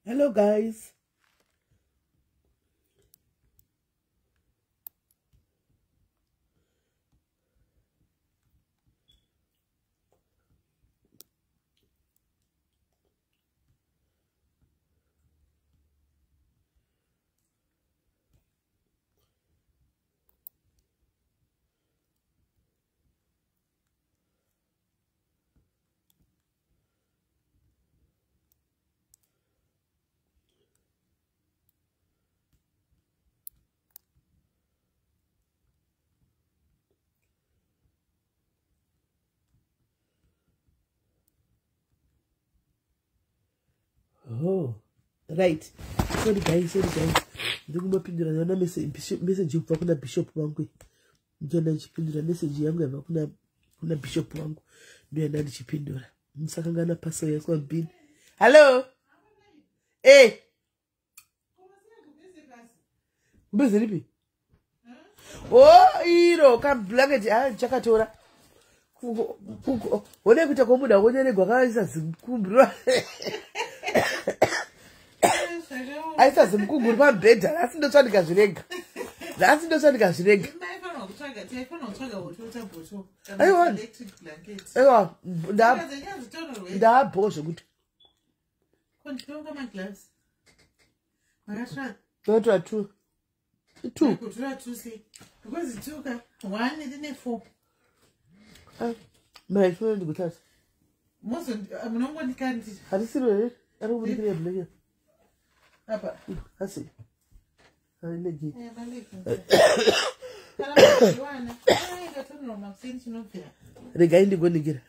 Hello guys. Oh, right. Sorry guys, sorry guys. Ndikumbopindura ndaona message kubva kuna bishop wangu. Ndiona ndichipindura message yangu yabva kuna bishop wangu. Ndoyanda ndichipindura. Musakangana paso yaswa bin. Hello. Eh. Busy ripi? Oh, iro ka blanket ah chakatora. Wone kuita kwomunhu akonyeregwa akaisa zimukunguru. Aisa zimukunguru pamubhedha nhasi ndotsva ndikazvirega. Nhasi ndotsva ndikazvirega. Aiwa. Aiwa, ndaabho zvekuti. Ndotora two. Two. Kutora two sei? Because two ka one rine four. Mai funa ndikuthatha. Mozo munongondikandi. Harisiro here? Ari kubudikira blanket. Apa. Asi. Alegi. Eh, malegi. Kana maziwana. Ai katonora makuseni chinobvira. Regai ndigoningira.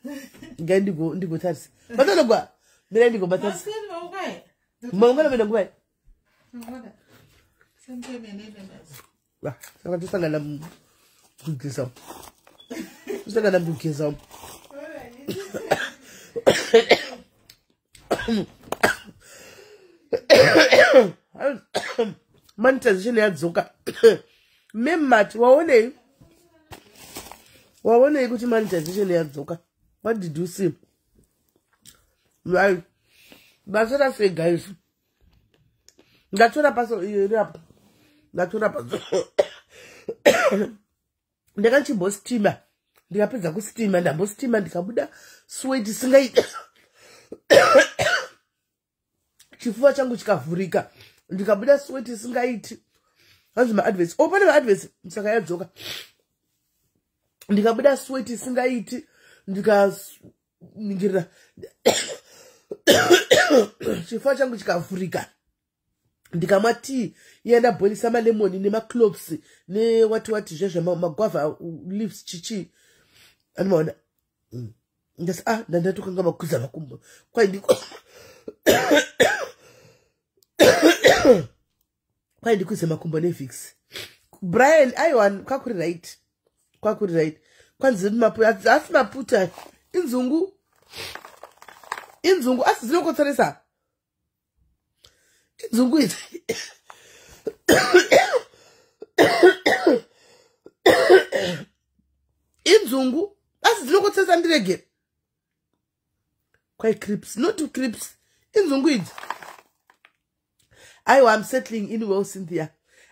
Regai ndigotarisa. Batanogwa. Mirai ndigobatarisa. Makuseni maukai. Mangwana mena nguva. Mangwana. Same time 11 hours. Saka tosangana mukugeza. Tosangana mukugeza. Monetization yadzoka. Memati waonei? Waonei kuti monetization yadzoka? What did you see? Right. Ndatora sei guys? Ndatora paso iri apa. Ndatora paso. Ndakachimbosteamer. Ndikapedza kusteamer, ndambosteamer ndikabuda sweat isingaita. Chifuva changu chikavhurika. Ndikabuda sweat isingaiti. Hanzi maadverts. Oh, pane maadverts saka yadzoka. Ndikabuda sweat isingaiti. Ndikaningirira. Chifuva changu chikavhurika. Ndikamwa tea iya ndabhoilisa malemoni nemacloves newati wati zvezve magwavha leaves chichi. Anomaona. Ndasi ah ndandatokanga makuza makumbo. Kwai ndiko kwai ndikuze makumbo nevix. Brian aiwa kwakuri right. Kwakuri right. Kwanzi maputa asi maputa inzungu. Inzungu asi dzinokotsoresa. Inzungu idzi. Inzungu asi dzinokotsoresa ndirege. Kwai crips, not crips. Inzungu idzi. Aiwa, I'm settling in well, Cynthia.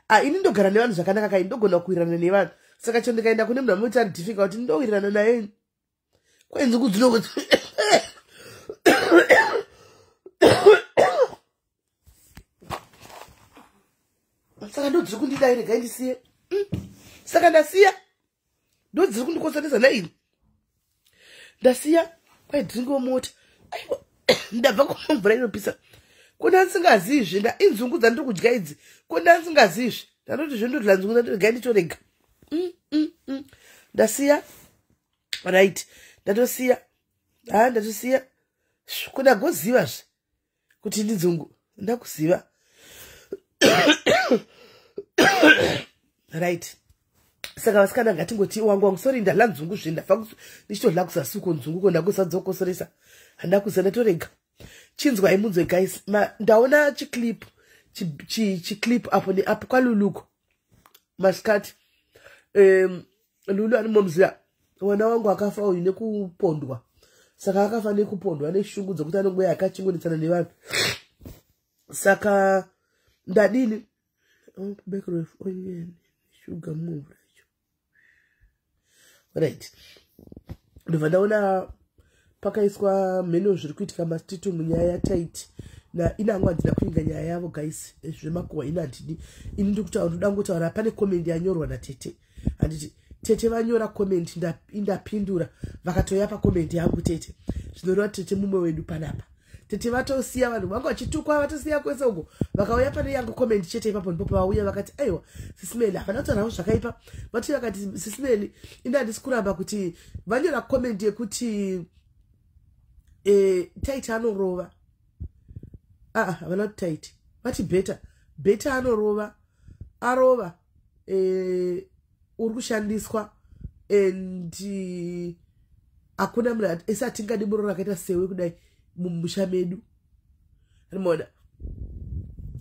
Ah, ini ndogara nevanhu zvakanaka kai, ndogona kuwirirana nevanhu. Saka cho ndikaenda kune munhu amuti ari difficult, ndowirirana naye. Kwai nzungu dzinokotsoresa. Saka ndodziri kundidai, regai ndisiye. Saka ndasiya. Ndodziri kundikotsoresa naini. Ndasiya. Kwai drinkiwo mota. Aiwa, ndabva kumwa mvura inopisa. Kona ndisingazii zve, inzungu dzandiri kudya idzi. Kona ndisingazii zve. Ndanoti zve ndodya nzungu, regai nditorega. Ndasiya. Right. Ndatosiya. Ah, ndatosiya. Kona goziva zve kuti ndinzungu. Ndakuziva. Right. Saka vasikana ngatingoti wangu sorry ndadla nzungu zve ndabva ndichitodla kuzasuko nzungu ko ndakusadzokosoresa. Handakuza ndatorega. Chinzwai munzwe guys. Ndaona chiclip chiclip apo neapo kwaLuluko. Masikati. Lulu anomomziya. Mwana wangu akafa uyu nekupondwa. Saka akafa nekupondwa neshungu dzekuti anongoya akachingonetsana nevanhu. Saka ndadini? Oh, back onion, sugar, mumvura icho. Right, ndobva ndaona pakaiswa mheno zviri kuitika mastito munyaya yaTytie na inangu. Handina kuinga nyaya yavo, guys, zvemakuhwa ini handidi. Ini ndiri kutaura, ndoda ngotaura pane comment yanyorwa natete, handiti? Tete vanyora comment, indapindura, vakatoya pacomment yangu tete. Zvinoreva tete mumwe wedu panapa. Tete vatosiya vanhu vanga vachitukwa, vatosiya kwese uko, vakauya pane yangu comment chete. Ipapo ndipo pavauya vakati, "Aiwa, Sis Melly." Havana kutaurawo zvakaipa, vati vakati, "Sis Melly, ini handisi kuramba kuti vanyora comment yekuti Tytie anorova." Aa, havana kuti Tytie, vati Beta. Beta anorova, arova, uri kushandiswa and hakuna munhu ese atingadi muroro akaita sewe kudai mumusha medu. Rimoona.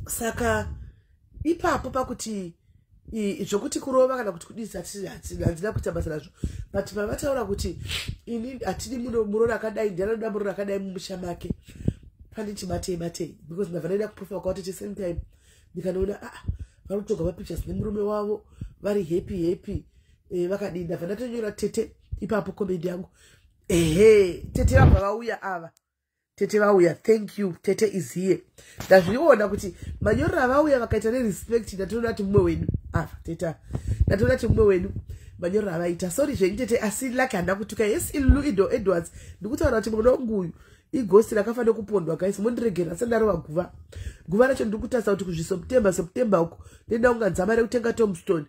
Saka ipapo pakuti zvokuti kurova kana kuti kudisa, handina kuita basa nazvo, but pavataura kuti ini hatidi muroro akadai, ndianoda muroro akadai mumusha make, panditi matei matei, because ndabva ndaenda kuprofile kwavo tete same time, ndikanoona, aa, ah, vari kutoga mapictures nemurume wavo, vari happy happy. Vakadii? Ndabva ndatonyora tete ipapo comment yangu. Ehe, tete vabva vauya ava. Tete vauya, thank you, tete is here. Ndazviona kuti manyorero avauya vakaita nerespect, ndatoona kuti mumwe wedu ava tete. Ndatoona kuti mumwe wedu manyorero avaita. Sorry zvenyu tete, asi lucky handina kutuka. Yes, Lulu Ido Edwards, ndikutaura kuti mwana wangu uyu igosi rakafanira kupondwa. Guys, mondiregera sandarova guva. Guva racho ndiri kutarisa kuti kuzviseptember, September uko ndenda kunganzama rekutenga tombstone,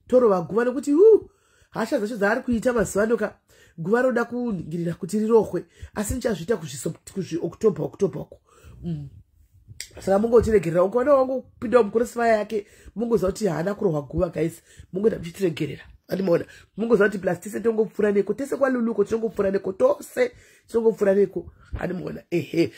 torova guva, nekuti u hasha dzacho dzaari kuita mazuva ano ka, guva roda kuningirira kuti rirohwe, asi ndichazviita kuzviOctober, October uko. Saka mungotiregerera. Ukaona wangopindawo mucrossfire yake, mungoziva kuti haana kurohwa guva. Guys, mungoita muchitiregerera, andimaona? Mungoziva kuti plus tese tongopfuura neko, tese kwaLuluko tinongopfuura neko, tose tinongopfuura neko, andimaona? Ehe,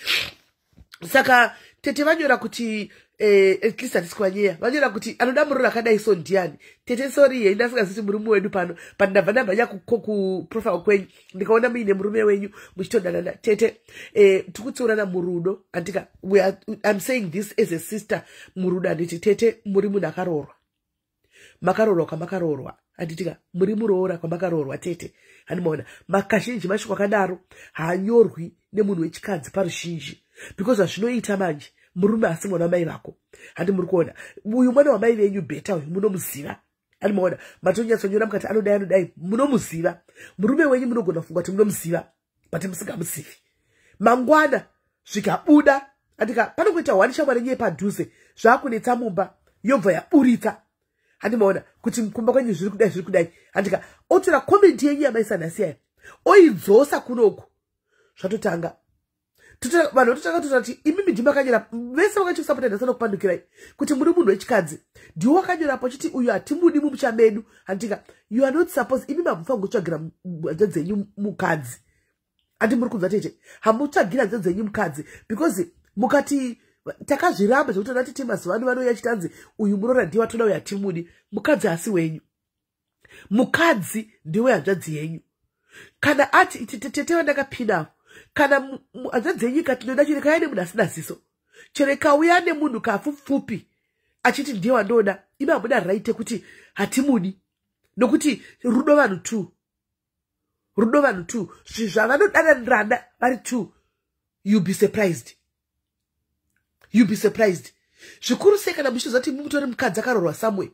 saka tete vanyora kuti at least hatisi kuvanyeya. Vanyora kuti anoda muroro akadai so ndiani? Tete, sorry hei, ndasingazivi murume wedu pano, but ndabva ndamhanya kuprofile kwenyu, ndikaona muine murume wenyu muchitodanana. Tete, tikutsiurana murudo, andika? I'm saying this as a sister murudo, handiti? Tete, muri munhu akaroorwa, makaroorwa kwamakaroorwa, handitika? Muri muroora kwamakaroorwa, tete, handimaona? Makazhinji mashoko akadaro haanyorwi nemunhu wechikadzi paruzhinji, because zvazvinoita manje, murume asi mwana wamai vako, handi? Muri kuona uyu mwana wamai venyu Beta uyu, munomuziva, handimaona? Matonyatsonyora mukati anodai, anodai, munomuziva murume wenyu. Munogona kufunga kuti munomuziva, but musingamuzivi. Mangwana zvikabuda, andika, panongoita one shamwari yenyu yepadhuze, zvaakunetsa mumba, yobva yaburitsa, handimaona, kuti kumba kwenyu zviri kudai, zviri kudai, handika? Otora comment yenyu yamaisa nhasi yaya, oidzosa kunoku, zvatotanga. Vanhu vatotanga totaura kuti imimi ndimakanyora. Vese vakachikusapota nhasi vanokupandukirai kuti muri munhu wechikadzi, ndiwo wakanyorapo uchiti uyu hatimudi mumusha medu, handika? You are not supposed, imi mamufanira kutsvagira hanzvadzi dzenyu mukadzi, handi? Muri kunzwa, tete? Hamutsvagira hanzvadzi dzenyu mukadzi, because mukati takazviramba zvekuti vana tete mazuva ano vanouya chitanzi uyu muroora ndiye watoda, uyu hatimudi. Mukadzi hasi wenyu, mukadzi ndiwe hanzvadzi yenyu. Kana ati tete vandakapinavo, kana hanzvadzi yenyu ikati ndoda, chero kauya nemunhu asina ziso, chero kauya nemunhu kapfupfupi achiti ndiye wandoda, imi hamuda right yekuti hatimudi, nokuti rudo vanhu two, rudo vanhu two, zvinhu zvavanodananirana vari two. You be surprised, you be surprised zvikuru sei kana muchiziva kuti mutori mukadzi akaroorwa somewhere.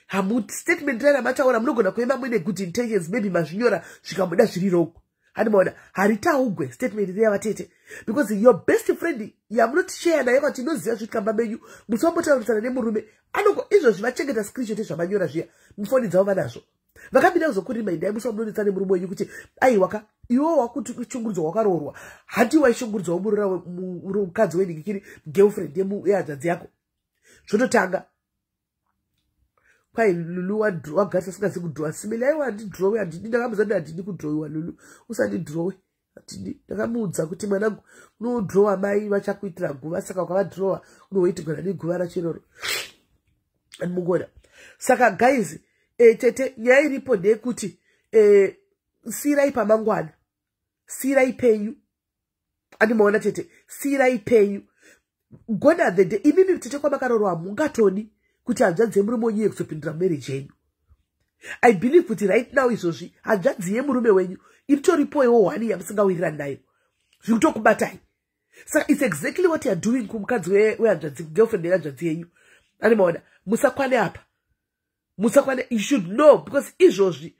Hamu statement raira mataura, munogona kuema muine good intentions, maybe mazvinyora zvikamuda zviri wrong, handimaona? Haritaugwe statement riya, vatete, because your best friend yamunotishare naye kwati inoziva zvitkamba menyu, musi wambotaurisana nemurume anongo izvozvi vachengeta screenshot zvamanyora zviya mufoni dzavo vanazvo, vakamira kuzokurima indai musi wamunonetsa nemurume wenyu kuti aiwaka, iwe wakushungurudzwa, wakaroorwa, handi waishungurudzwawo muroora, mukadzi wenhingikiri, girlfriend yehanzvadzi yako. Zvototanga kwai Lulu wagarisa singazi kudhirowa. Simeli, aiwa, handidhirowe, handidi. Ndakamuudza kuti handidi kudhirowiwa. Lulu, usandidhirowe, handidi. Ndakamuudza kuti mwanangu, unodhirowa mai vachakuitira guva, saka ukavadhirowa unoitigwana neguva racho iroro, andimungona? Saka guys, tete, nyaya iripo ndeyekuti siyirai pamangwana, siyirai penyu, andimaona tete? Siyirai penyu. Gone are the day imimi tete kwamakarorwa mungatodi kuti hanzvadzi yemurume wenyu yekuzopindura mumarriage yenyu. I believe kuti right now izvozvi hanzvadzi yemurume wenyu iritoripoiwo one yamusingawirirani nayo, zviri kutokubatai. Saka it's exactly what you are doing kumukadzi wehanzvadzi, girlfriend yehanzvadzi yenyu. Animaona, musakwane apa, musakwane. You should know because izvozvi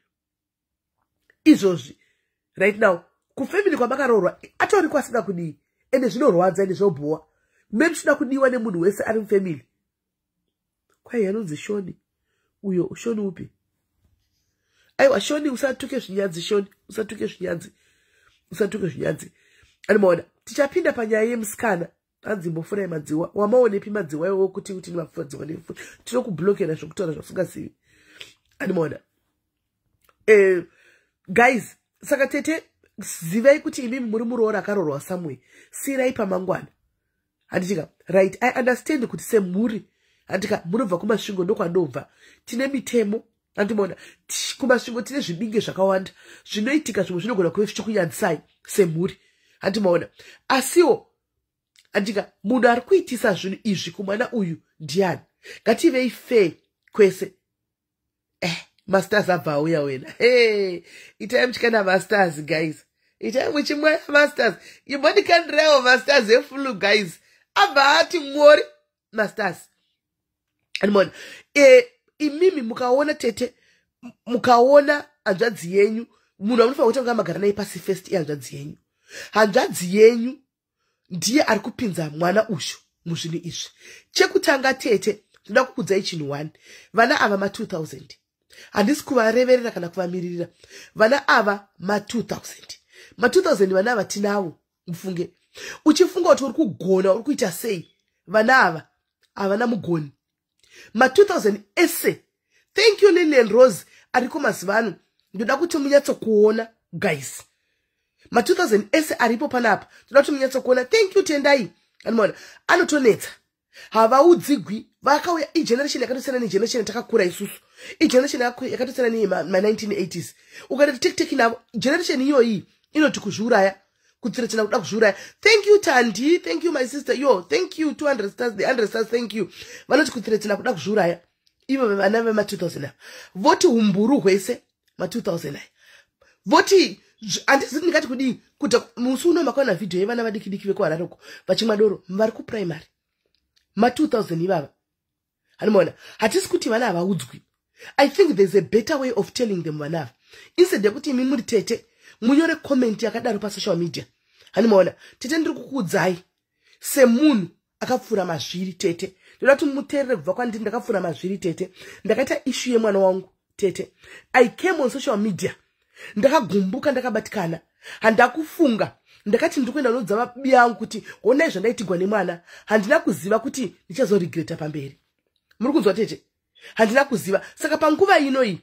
right now kufamily kwamakaroorwa atori kwasinga kudii, ende zvinorwadza, ende zvobhowa. Muchida kudiwa nemunhu wese ari mufamily. Kwai anonzi Shoni uyo. Shoni upi? Aiwa, Shoni, usatuke zvinyadzi. Shoni, usatuke zvinyadzi, usatuke zvinyadzi. Animaona, tichapinda panyaya yemusikana. Anzi mbofurai madziwa. Wamaonepi madziwa iwowo kuti madziwa nefu? Tinokublokera zvokutaura zvafungazivi. Animaona, guys, saka tete, zivai kuti imimi muri muroora akaroorwa somewhere. Sirai pamangwana, handitika? Right, I understand kuti semhuri, handika, munobva kuMasvingo, ndokwandobva, tine mitemo. Andimona, kuMasvingo tine zvibinge zvakawanda zvinoitika. Zvimwe zvinogona kuve zvichikunyadzisai semhuri, handimaona? Asiwo, handika, munhu ari kuitisa zvinhu izvi kumwana uyu ndiani? Ngativei fair kwese. Masters abva auya wena. Hey, itai muchikanda masters, guys, itai muchimwaya masters. Imbondikandirewo masters efulu, guys. Abva ati mwori masters. Andimona, imimi mukaona tete, mukaona hanzvadzi yenyu, munhu amunofanira kutanga magara naye pasi first ihanzvadzi yenyu. Hanzvadzi yenyu ndiye ari kupinza mwana uyu muzvinhu izvi. Chekutanga, tete, ndoda kukudzai chinhu one. Vana ava ma2000, handisi kuvareverera kana kuvamiririra. Vana ava ma2000, ma2000, vana ava tinavo. Mufunge uchifunga kuti uri kugona, uri kuita sei, vana ava havana mugoni. Ma2000 ese. Thank you, Lilian Rose. Ariko mazuva ano, ndoda kuti munyatsokuona, guys. Ma2000 ese aripo panapa, ndoda kuti munyatsokuona. Thank you, Tendai. Anomaona, anotonetsa, havaudzigwi. Vakauya igeneration yakatosiyana negeneration yatakakura isusu, igeneration yakatosiyana nema1980s. Ukatoti tekiteki navo, generation iyoyi inoti kuzviuraya, kutsiretsena, kuda kuzviuraya. Thank you, Tandi. Thank you, my sister. Yo, thank you, 200 stars, the 100 stars, thank you. Vanoti kutsiretsena, kuda kuzviuraya. Ivo vana vema2000 ava voti umburu hwese ma2000 aya voti handizivi ndingati kudii. Kuti musi uno makaona vhidhiyo yevana vadiki diki vekuHarareko vachimwa doro, vari kuprimary, ma2000 ivava. Hanimaona, hatisi kuti vana havaudzwi. I think there's a better way of telling them vana ava, instead yekuti imi muri tete munyore comment yakadaro pasocial media. Hanimaona, tete, ndiri kukuudzai semunhu akapfuura mazviri. Tete, ndoda kuti muteerere kubva kwandiri. Ndakapfuura mazviri, tete. Ndakaita issue yemwana wangu, tete. I came on social media ndakagumbuka, ndakabatikana, handakufunga. Ndakati ndiri kuenda noudza vabi angu kuti honai zvandaitigwa nemwana. Handina kuziva kuti ndichazoregreta pamberi. Muri kunzwa, tete? Handina kuziva. Saka panguva inoyi,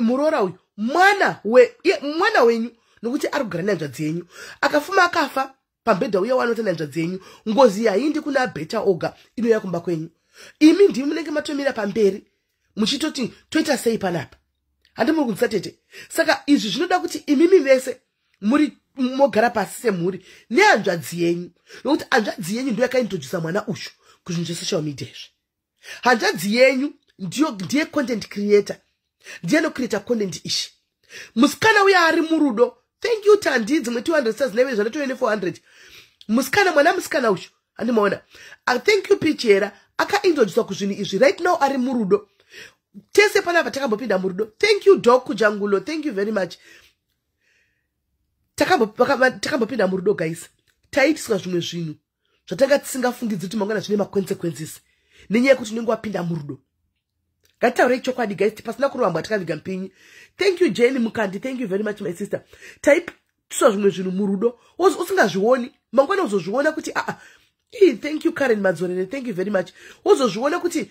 muroora uyu mwana mwana wenyu, nokuti ari kugara nehanzvadzi yenyu. Akafuma akafa pambedha uya wanota nehanzvadzi yenyu, ngozi haindi kuna Beta oga, inouya kumba kwenyu. Imi ndimi munenge matomira pamberi muchitoti toita sei panapa. Handi muri kunzisa, tete? Saka izvi zvinoda kuti imimi vese muri mogara pasi semhuri nehanzvadzi yenyu, nokuti hanzvadzi yenyu ndo yakaintrodusa mwana uyu kuzvinhu zvesocial media izvi. Hanzvadzi yenyu ndiyo, ndiye content creator, ndiye anocreata content ishi. Musikana uya ari murudo. Thank you, Tandi. Dzimwe 200 stars neve zvandatove ne400. Musikana, mwana musikana uyu, handimaona? Thank you, Pichera. Akaintroducwa kuzvinhu izvi. Right now ari murudo. Tese panapa takambopinda murudo. Thank you, Dok Jangulo, thank you very much. Takambopinda murudo, guys. Taiitiswa zvimwe zvinhu zvatanga tisingafungidzi kuti mangwana zvine maconsequences, nenyaya yekuti unenge wapinda murudo. Ngatitaurei chokwadi, guys, pasina kurambwa takaviga mupinyi. Thank you, Jane Mukandi. Thank you very much, my sister. Taitiswa zvimwe zvinhu murudo usingazvioni, mangwana uzozviona kuti aa. Thank you, Karen Madzorere, thank you very much. Wozozviona kuti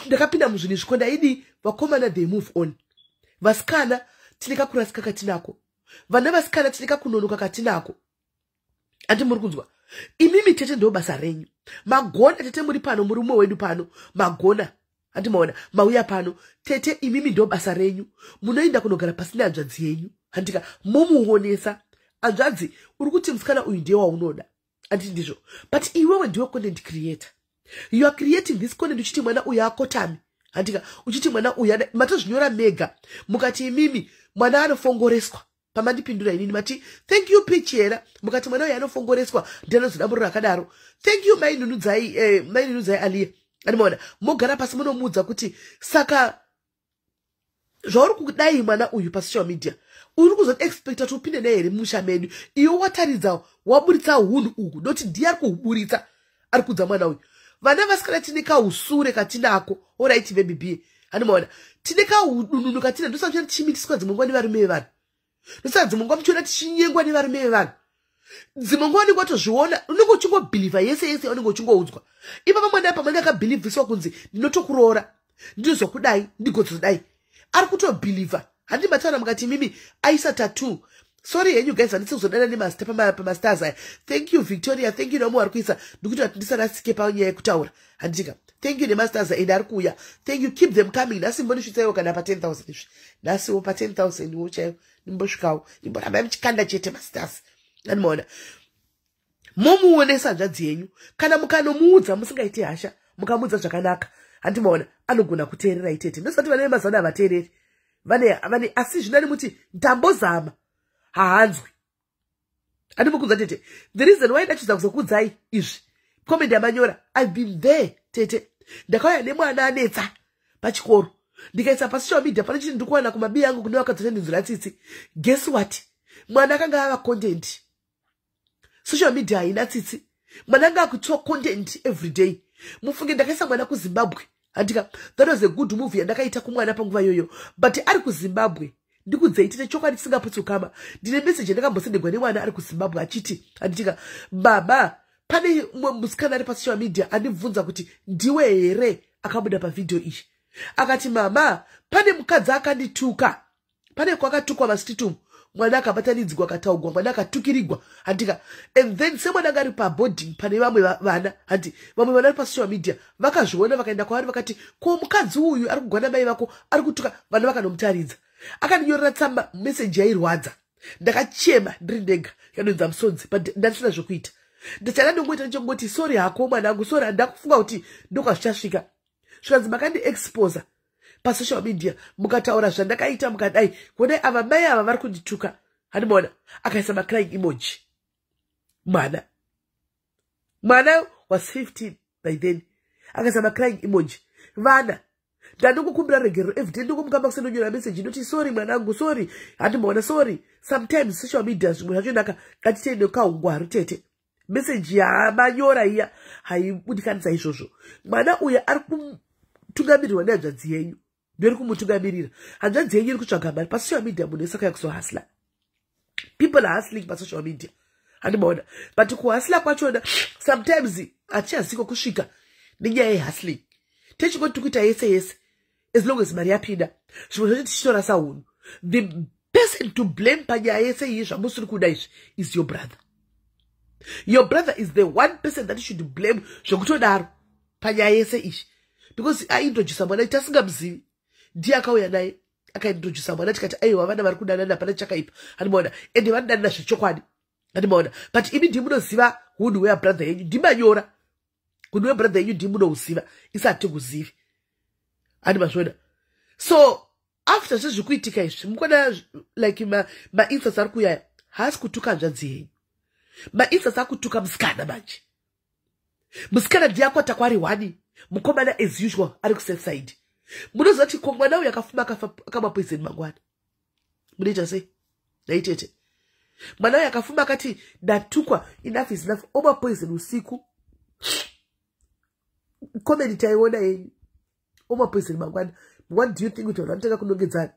ndakapinda muzvinhu izvi, ko ndaidi? Vakomana, they move on. Vasikana tine kakurasika katinako, vana vasikana tine kakunonoka katinako. Andi muri kunzwa imimi, tete? Ndo basa renyu. Magona, tete, muri pano, muri umwe wedu pano. Magona, handimaona mauya pano, tete. Imimi ndo basa renyu. Munoenda kunogara pasina hanzvadzi yenyu, handika? Momuonesa, hanzvadzi, uri kuti musikana uyu ndiye waunoda. Anditi ndizvo? But iwewe ndiwe content creator. You are creating this content uchiti mwana uyu akotami, handika? Uchiti mwana uyu, matozvinyora mega, mukati imimi mwana anofongoreswa. Pamandipindura inini mati, "Thank you, Pichera." Mukati mwana uyu anofongoreswa, ndianozodamburiro akadaro. Thank you, mainunudzai, mainunudzai Aliya. Andimaona mogara pasi, munomuudza kuti saka zvauri kudai mwana uyu pasocial media, uri kuzoexpecta kuti upinde naye here mumusha medu? Iwe wataridza, waburitsa unhu uhu, noti ndiye ari kuhuburitsa, ari kudza mwana uyu. Vana vasikana tine kausure katinako, alright, baby b, handimaona tine kaudununu katina. Ndosaka tichimitiswa dzimwe nguva nevarume vevanhu. Ndosaka dzimwe nguva muchiona tichinyengwa nevarume vevanhu. Dzimwe nguva unenge watozviona, unenge uchingobhilivha yese yese yaunenge uchingoudzwa. Ipapa mwana pamwe akabhilivhiswa kunzi ndinotokuroora, ndinozokudai, ndigozodai, ari kutobhilivha. Handi mataura mukati mimi aisa tattoo? Sorry henyu guys, handisi kuzodana nemazita pamastars aya. Thank you, Victoria. Thank you nomo vari kuisa. Ndikuti kuti ndisarasike panyaya yekutaura, handitika? Thank you nemastars ende ari kuuya. Thank you, keep them coming. Nhasi mbonisvitsaiwo kana pa10 000 izvi. Nhasiwo pa10 000 wo chaiwo ndimbosvikawo. Imborambai muchikanda chete mastars. Andimaona momuonesa hanzvadzi yenyu. Kana mukanomuudza musingaiti hasha, mukamuudza zvakanaka, handimaona anogona kuteerera itete. Ndosati vana vemazano havateereri, vane, asi zvinani muti ndambozama, haanzwi. Handimukudza tete, the reason why ndachiza kuzokuudzai izvi, comment yamanyora, I've been there, tete. Ndakauya nemwana anetsa pachikoro, ndikaisa pasocial media pane chiti ndikuwana kumabii angu kune vakadzotendinzira tsitsi. Guess what? Mwana akanga ava content. Social media haina tsitsi. Mwana anga akuitiwa content every day. Mufunge, ndakaisa mwana kuZimbabwe, handika? That was a good movie yandakaita kumwana panguva iyoyo, but ari kuZimbabwe, ndikudzei tete chokwadi chisingaputsi ukama, ndine meseji yandakambosendegwa nemwana ari kuZimbabwe achiti, handitika, "Baba, pane mumwe musikana ari pasocial media andibvunza kuti ndiwe here akabuda pavhidhiyo iyi." Akati, "Mama, pane mukadzi akandituka." Pane kwakatukwa masititumu, mwana akabatanidzwa, akataugwa, mwana akatukirigwa, handika? And then semwana anga ari paboarding pane vamwe vana, handi vamwe vana vari pasocial media vakazviona, vakaenda kwavari vakati, "Ko mukadzi uyu ari kugwana mai vako, ari kutuka vana?" Vakanomutaridza. Akandinyorera tsamba, meseji yairwadza. Ndakachema ndiri ndega, ikadonza musodzi, but ndandisina zvokuita. Ndachana ndongoita ndichongoti, "Sorry hako mwanangu, sorry, handakufunga kuti ndokwazvichasvika." Zvikanzi, "Makandiexposa pasocial media, mukataura zvandakaita, mukadai kuonai ava mai ava vari kundituka." Handimaona akaisa macrying emoji mwana. Mwana was 15 by then. Akaisa macrying emoji. Vana, ndandikukumbira regerero everyday. Ndingomukamba kusendonyora meseji ndoti, "Sorry mwanangu, sorry." Handimaona, sorry. Sometimes social media zvimwe zvachonaka, ngatitei nekaungwaru tete. Meseji yaamanyora iya haibudikanisa izvozvo. Mwana uyu ari kutungamirirwa nehanzvadzi yenyu, ndoiri kumutungamirira. Hanzvadzi yenyu iri kutsvaga mari pasocial media. Munhu wese akauya kuzohustla. People are hustling pasocial media, handimaona? But kuhustla kwachona sometimes hatichaziko kusvika nenyaya yehustling. Techingoti tiri kuita yese yese as long as mari yapinda. Zvimwe zvacho tichitorasa unhu. The person to blame panyaya yese iyi, zvamusiri kuda izvi, is your brother. Your brother is the one person that you should blame zvekutodaro panyaya yese izvi, because aintrodusa mwana tasingamuzivi. Ndiye akauya naye, akaintrodusa mwana, tikati, "Aiwa, vana vari kudanana, hapana chakaipa." Handimaona? Ende vanodanana zvechokwadi, handimaona? But imi ndimunoziva unhu hweabrother yenyu, ndimanyora unhu hwebrother yenyu, ndimunouziva, isi hatikuzivi, handimazviona? So after zvezvikuitika izvi, mukona like mainsults ari kuuyaya, haasi kutuka hanzvadzi yenyu, mainsults akutuka musikana. Manje musikana ndiye akwata kwari one, mukomana as usual ari kusafe side. Munoziva kuti ko mwana uyu akafuma akamwa poison mangwana, munoita sei naitete? Mwana uyu akafuma akati, "Ndatukwa, enough is enough," omwa poison usiku. Comment taiona yenyu, omwa poison mangwana. What do you think kuti vanhu vanotanga kunongedzana?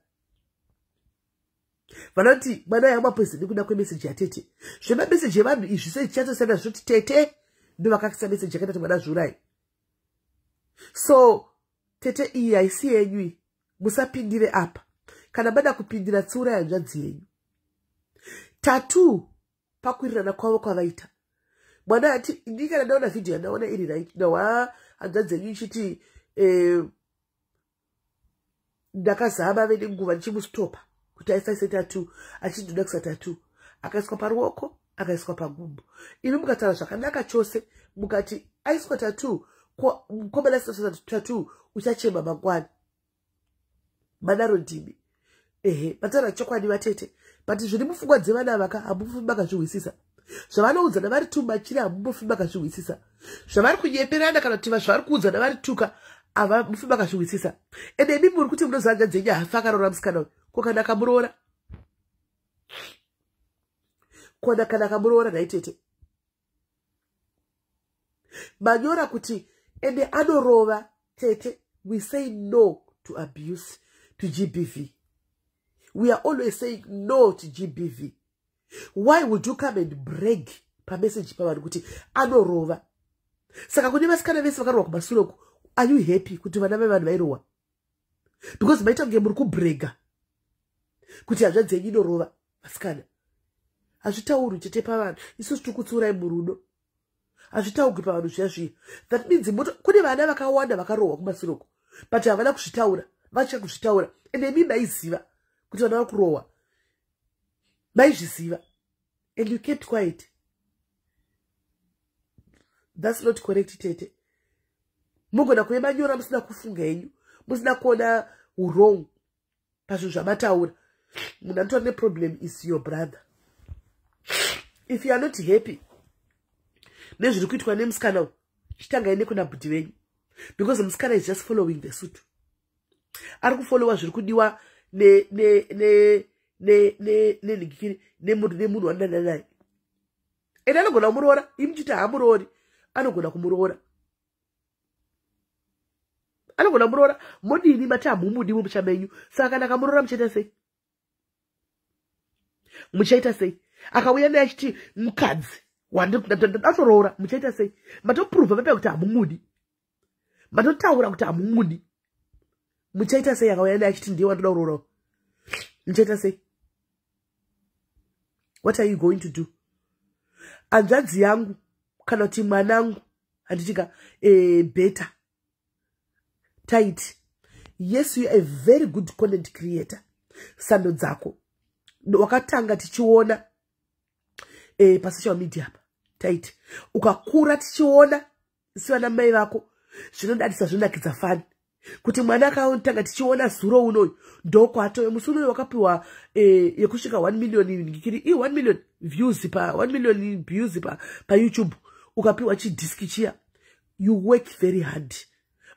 Vanoti mwana uyu amwa poison nekuda kwemeseji yatete. Zvemameseji evanhu izvi sei tichatosiyana zvoti tete ndovakakisa meseji yakaita kuti mwana zviurai? So tete, iyi haisi yenyu iyi, musapindire apa. Kana mada kupindira, tsiurai hanzvadzi yenyu. Tatu pakuwirirana kwavo kwavaita, mwana ati, "Ini kana ndaona vhidhiyo yandaona iri right nawa." Hanzvadzi yenyu ichiti, "Ndakazama ve nenguva ndichimustopa kuti aisaise tattoo, achiti ndoda kuisa tattoo." Akaiswa paruoko. Akaiswa pagumbo. Imi mukataura zvakanaka chose, mukati aiswa tattoo, mukomana asina tattoo, uchachema mangwana. Madaro ndimi. Ehe, mataura chokwadi vatete, but zviri mupfungwa dzevana vaka hamufi makazvihwisisa. Zvavanoudzana vari tu machiri, hamumbofi makazvihwisisa. Zvavari kunyeperana kana kuti zvavari kuudzana vari tuka, havamufi makazvihwisisa. Ende imi muri kuti munoziva hanzvadzi yenyu hafi akaroora musikana uyu. Ko kana akamuroora? Kona kana akamuroora nhai tete? Manyora kuti ende anorova. Tete, we say no to abuse, to GBV. We are always saying no to GBV. Why would you come and brag pameseji pavanhu kuti anorova? Saka kune vasikana vese vakarohwa kumasure uku, are you happy kuti vana vevanhu vairohwa? Because maita kunge muri kubrega kuti hanzvadzi yenyu inorova vasikana. Hazvitaurwi chete pavanhu. Isusu tiri kutsiurai murudo. Hazvitaurwi pavanhu zviya zviya. That means kune vana vakawanda vakarohwa kumasure uku, but havana kuzvitaura, vatya kuzvitaura. Ende imi maiziva kuti vana vari kurohwa, maizviziva, and you kept quiet. That's not correct, tete. Mugona kuve manyora musina kufunga henyu, musina kuona wrong pazvinhu zvamataura. Munhu anotora neproblem is your brother. If you are not happy nezviri kuitwa nemusikana uyu, chitangai nekuna bhudhi venyu, because musikana is just following the suit. Ari kufollowa zviri kudiwa nenhingikiri nemunhu wanodana naye. Ende anogona kumuroora. Imi chiti haamuroori, anogona kumuroora, anogona kumuroora. Modini? Mati hamumudi mumusha menyu. Saka kana akamuroora, muchaita sei? Muchaita sei? Akauya naye achiti mukadzi wandatoroora, muchaita sei? Matoprova pape kuti hamumudi, matotaura kuti hamumudi. Muchaita sei akauya naye achiti ndiye wandoda kuroora? Muchaita sei? What are you going to do? Hanzvadzi yangu kana kuti mwanangu, handitika better taiti, yes, you are a very good content creator. Sando dzako. Wakatanga tichiona pasocial media apa. Taiti ukakura tichiona sivana mai vako, zvinodadisa, zvinonakidza fani kuti mwana akatanga tichiona zuro unoyu ndokwatove musi unoyu wakapiwa yekusvika 1 million ngikiri i 1 million views pa 1 million views paYouTube, ukapiwa chidhiski chiya. You work very hard,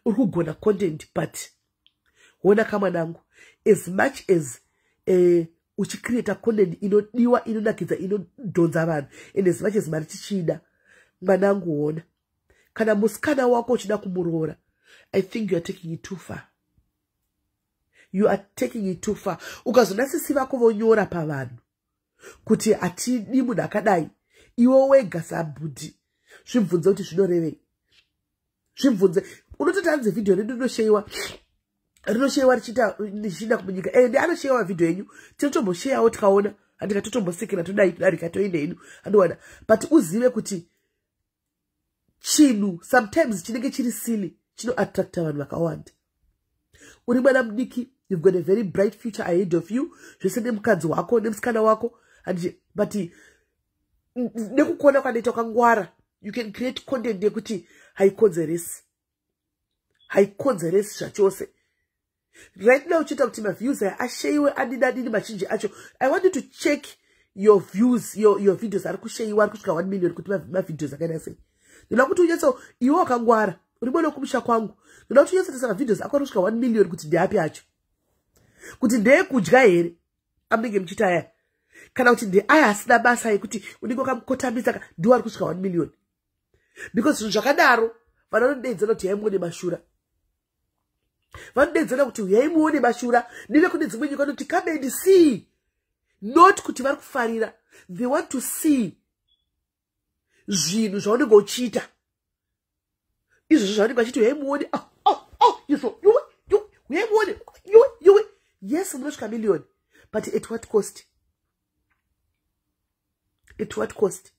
uri kugona content, but ona kamwanangu, as much as uchicreata content inodiwa, inonakidza, inodhonza vanhu, and as much as mari tichiida, mwanangu, ona kana musikana wako uchida kumuroora, I think you are taking it too far. You are taking it too far. Ukazona sisi vako vonyora pavanhu kuti hatidi munhu akadai, iwe wega sabhudhi zvibvunze kuti zvinorevei. Zvibvunze. Unototi hanzi vhidhiyo redu rinosheyiwa, rinosheyiwa richiita richiinda kumunyika. Ende anosheyiwa vhidhiyo yenyu, tinotombosheyawo tikaona, handika totombosekera, todai todarika, toenda hedu, andowana. But uzive kuti chinhu sometimes chinenge chiri silly chinoattracta vanhu vakawanda. Uri mwana mudiki, you've got a very bright future ahead of you, zvese nemukadzi wako nemusikana wako. But nekukona kwanoita kwangwara, you can create content yekuti haikonzeresi, haikonzeresi zvachose. Right now uchiita kuti maviews aya asheyiwe, adini adini mazhinji acho. I want you to check your views, your videos ari kusheyiwa, ari kusvika 1 million, kuti mavideos akaita sei. Ndoda kuti unyatso, iwe wakangwara, uri mwana wekumusha kwangu, ndoda kuti unyatsotesa mavideos ako ari kusvika 1 million kuti ndeapi acho, kuti ndeyekudya here amunenge muchiita aya, kana kuti ndeaya asina basa yekuti unenge wakamukotamisa, ndiwo ari kusvika 1 million. Because zvinhu zvakadaro, vanhu vanodedzana kuti yaimuone mashura, vanodedzana kuti uyai muone mashura. Neve kune dzimwe nyika vanoti, "Come and see." Not kuti vari kufarira, they want to see zvinhu zvaunenge uchiita izvozvo zvavanenge vachiti uyai muone. Oh, oh, oh, izvo yuwe yuwe, uyai muone, yuwe yuwe. Yes, munosvika million, but at what cost? At what cost?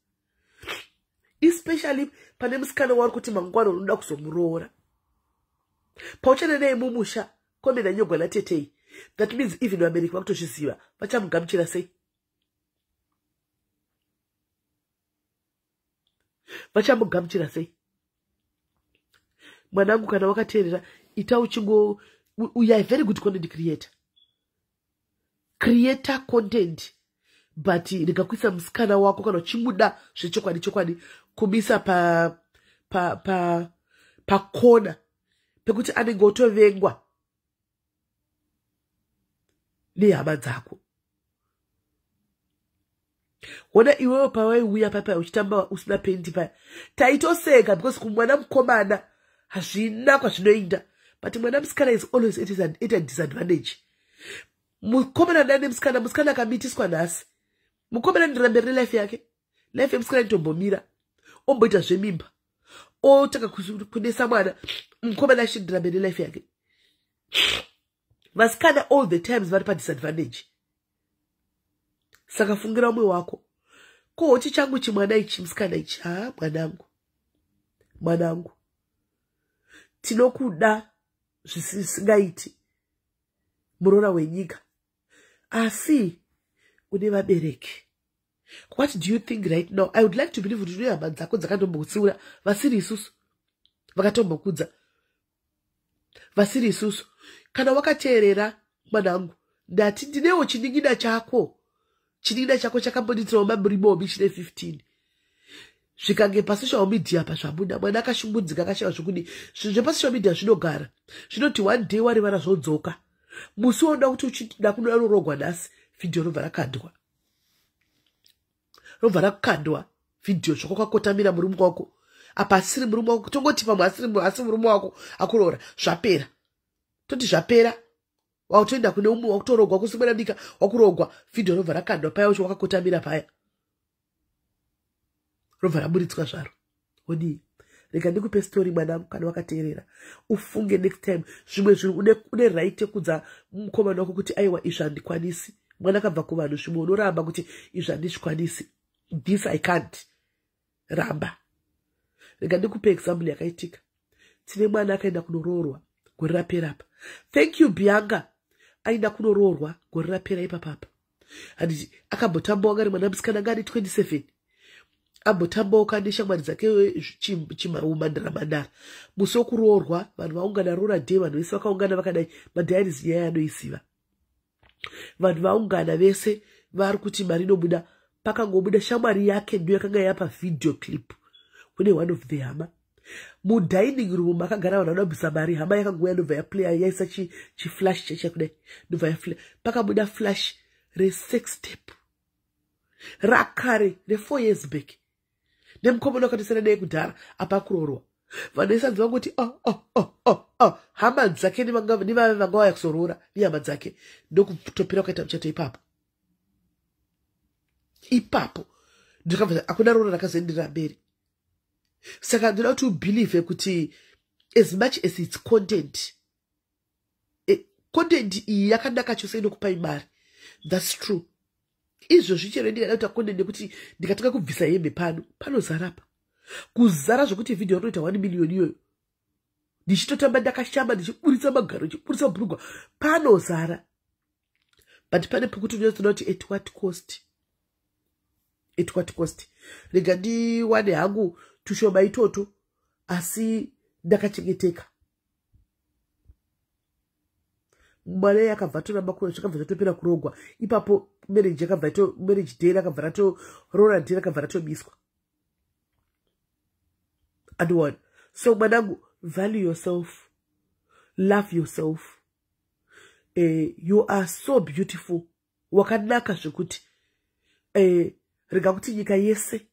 Especially pane musikana wauri kuti mangwana unoda kuzomuroora, pauchana naye mumusha komena nyogwa natetei. That means even vabereki vakutozviziva. Vachamugamuchira sei? Vachamugamuchira sei? Mwanangu, kana wakateerera, ita uchingo, you are a very good content creator, creator content, but rega kuisa musikana wako, kana uchimuda zvechokwadi chokwadi, kumisa pa pa pa pakona pekuti anenge otovengwa nehama dzako. Hona iwewe pawaiuya papa uchitamba usina pendi paya, taitoseka because kumwana mukomana hazvina kwazvinoinda, but mwana musikana is always at a disadvantage. Mukomana dane musikana, musikana akamitiswa nhasi, mukomana ndirambe rine life yake. Life yemusikana itombomira, omboita zvemimba, otanga kunesa mwana. Mukomana achindirambe nelife yake. Vasikana all the times vari padisadvantage. Saka fungira umwe wako. Kohoti changu chimwana ichi, musikana ichi, ha, mwanangu, mwanangu, tinokuda zvisingaiti, muroora wenyika, asi une vabereki. What do you think right now? I would like to believe kuti une hama dzako dzakandombokutsiura, vasiri isusu, vakatombokudza, vasiri isusu. Kana wakateerera, mwanangu, ndati ndinewo chinin'ina chako. Chinin'ina chako chakambonditirawo mamurimomi chine 15, zvikange pasocial media pazvabuda, mwana akashungudzika, akashaiwa zvokudi. Zvinhu zvepasocial media zvinogara, zvinoti one day warivara, zvodzoka. Musi waunoda kuti uchida kunorogwa nhasi, vhidhiyo robva rakandwa, robva rakandwa vhidhiyo zvakwakakotamira murume wako. Apa asiri murume wako, tongoti pamwe asi murume wako akuroora, zvapera. Toti zvapera, wakutoenda kune umwe, wakutorogwa kusimwena dika, wakurogwa. Vhidhiyo robva rakandwa paya ucho wakakotamira paya, robva raburitswa zvaro. Odii? Rega ndikupe story, mwanangu. Kana wakateerera, ufunge next time. Zvimwe zvinhu une right yekudza mukomana wako kuti aiwa, izvi handikwanisi. Mwana akabva kuvanhu, zvimwe unoramba kuti izvi handizvikwanisi, this I can't. Ramba. Rega ndikupe example yakaitika. Tine mwana akaenda kunoroorwa gore rapera apa. Thank you, Bianca. Aenda kunoroorwa gore rapera ipapapa, handiti? Akambotambawo ngari mwana musikana, ngari 27, ambotambawo neshamwari dzake chimandara mandara. Musi wokuroorwa, vanhu vaungana, roora day, vanhu vese vakaungana vakadai. Madiaries nyaya yanoiziva. Vanhu vaungana vese, vari kuti mari inobuda. Pakangobuda shamwari yake, ndiyo yakanga yapa video clip kune one of the hama. Mudining room makagara vanhu vanobvisa mari, hama yakangouya, ndobva yaplaya, yaisa chiflash chacha kudai, ndobva yaplaya. Pakabuda flash resex tape rakare re4 years back nemukomana wakatosiyana naye kudhara. Apa kuroorwa, vanhu vesanzi vangoti, "Oh, oh, oh, oh, oh." Hama dzake nevave vanga vauya kuzoroora nehama dzake, ndokutopera kukaita muchato ipapo ipapo. Ndakabva hakuna roora rakazoenderera mberi. Saka ndoda kuti ubelieve kuti as much as its content, content iyi yakanaka chose, inokupai mari, that's true. Izvozvi chero ndikada kuita content nekuti ndikatanga kubvisa hembe pano, panozara pa kuzara zvokuti vhidhiyo rinoita 1 million iyoyo. Ndichitotamba ndakashamba, ndichiburitsa magaro, ndichiburitsa bhurugwa, panozara. But pane pekuti unozoda kuti at what cost? At what cost? Rega ndiwane hangu tushoma itoto, asi ndakachengeteka. Mwana iye akabva atoramba kura, zvakabva zvatopera kurogwa ipapo. Marriage yakabva, marriage day rakabva ratorora, day rakabva ratomiswa. Andiona? So mwanangu, value yourself, love yourself. You are so beautiful, wakanaka zvekuti rega kuti nyika yese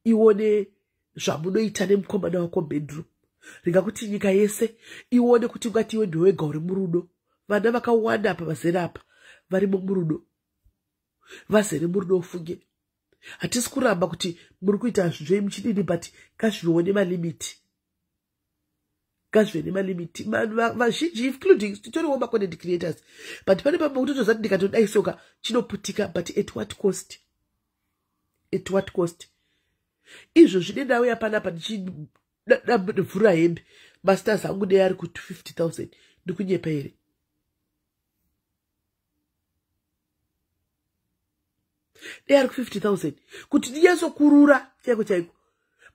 ione zvamunoita nemukomana wako bedroom. Rega kuti nyika yese ione kuti ungati iwe ndiwega uri murudo. Vana vakawanda apa vazere apa varimo murudo, vazere murudo. Ufunge, hatisi kuramba kuti muri kuita zvei muchidini, but ngazvione nemalimiti, ngazvive nemalimiti. Vazhinji, including titoriwo macontent creators, but pane pamwe kutotoziva kuti ndikatodai soka chinoputika. But at what cost? At what cost? Izvozvi ndauya panapa ndichivhura hembe, masters angu dei ari ku 50 000. Ndikunyepa here? Dei ari ku50 000 kuti ndinyatsokurura chaiko chaiko.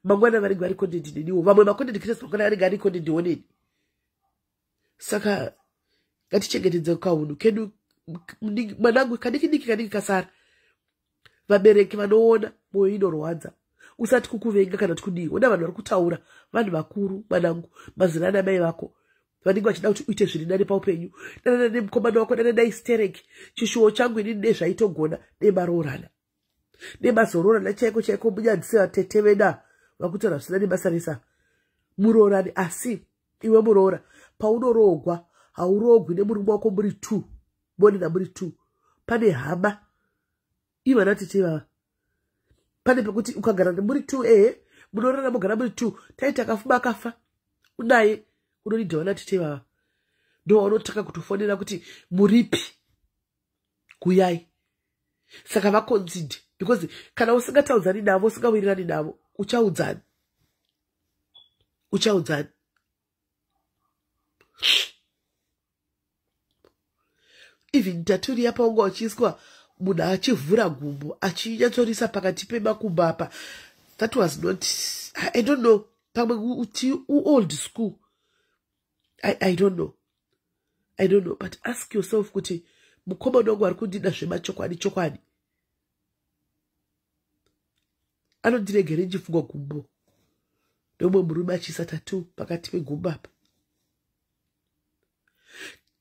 Mangwana vanenge vari content neniwo, vamwe macontent creators mangwana vanenge ari content oneni. Saka ngatichengetedze kaunhu kedu, mwanangu, kadiki diki kadiki kasara. Vabereki vanoona, mwoyo inorwadza. Usati kukuvenga kana kuti kudii. Ona vanhu vari kutaura, vanhu vakuru, mwanangu, mazina ana mai vako vanenge vachida kuti uite zviri nani paupenyu. Danana nemukomana wako, danana istereki. Chishuwo changu inini, nezvaitogona nemaroorana, nemazoroorana chaiko chaiko, munyadzise vatete veda vakutaura zvisina nebasa resa. Muroorani, asi iwe muroora, paunoroogwa hauroogwi nemurume wako muri two, monena muri two. Pane hama, ivana tete vava. Pane pekuti ukagara muri two, ehe, munorara mogara muri two. Tai takafuma akafa unaye, unonidha vana tete vava, ndo vanotanga kutofonera kuti muripi, kuyai. Saka vaconsider, because kana usingataudzani navo, usingawirirani navo, uchaudzani? Uchaudzani? Even tattoo riya, paunga uchiiswa, munhu achivhura gumbo achinyatsorisa pakati pemakumbo apa, that was not, I don't know, pamwe uti uold school. I don't know, I don't know, but ask yourself kuti mukomana wangu ari kundida zvemachokwadi chokwadi, anondiregere ndichifungwa gumbo nomwe murume achiisa tattoo pakati pegumbo apa?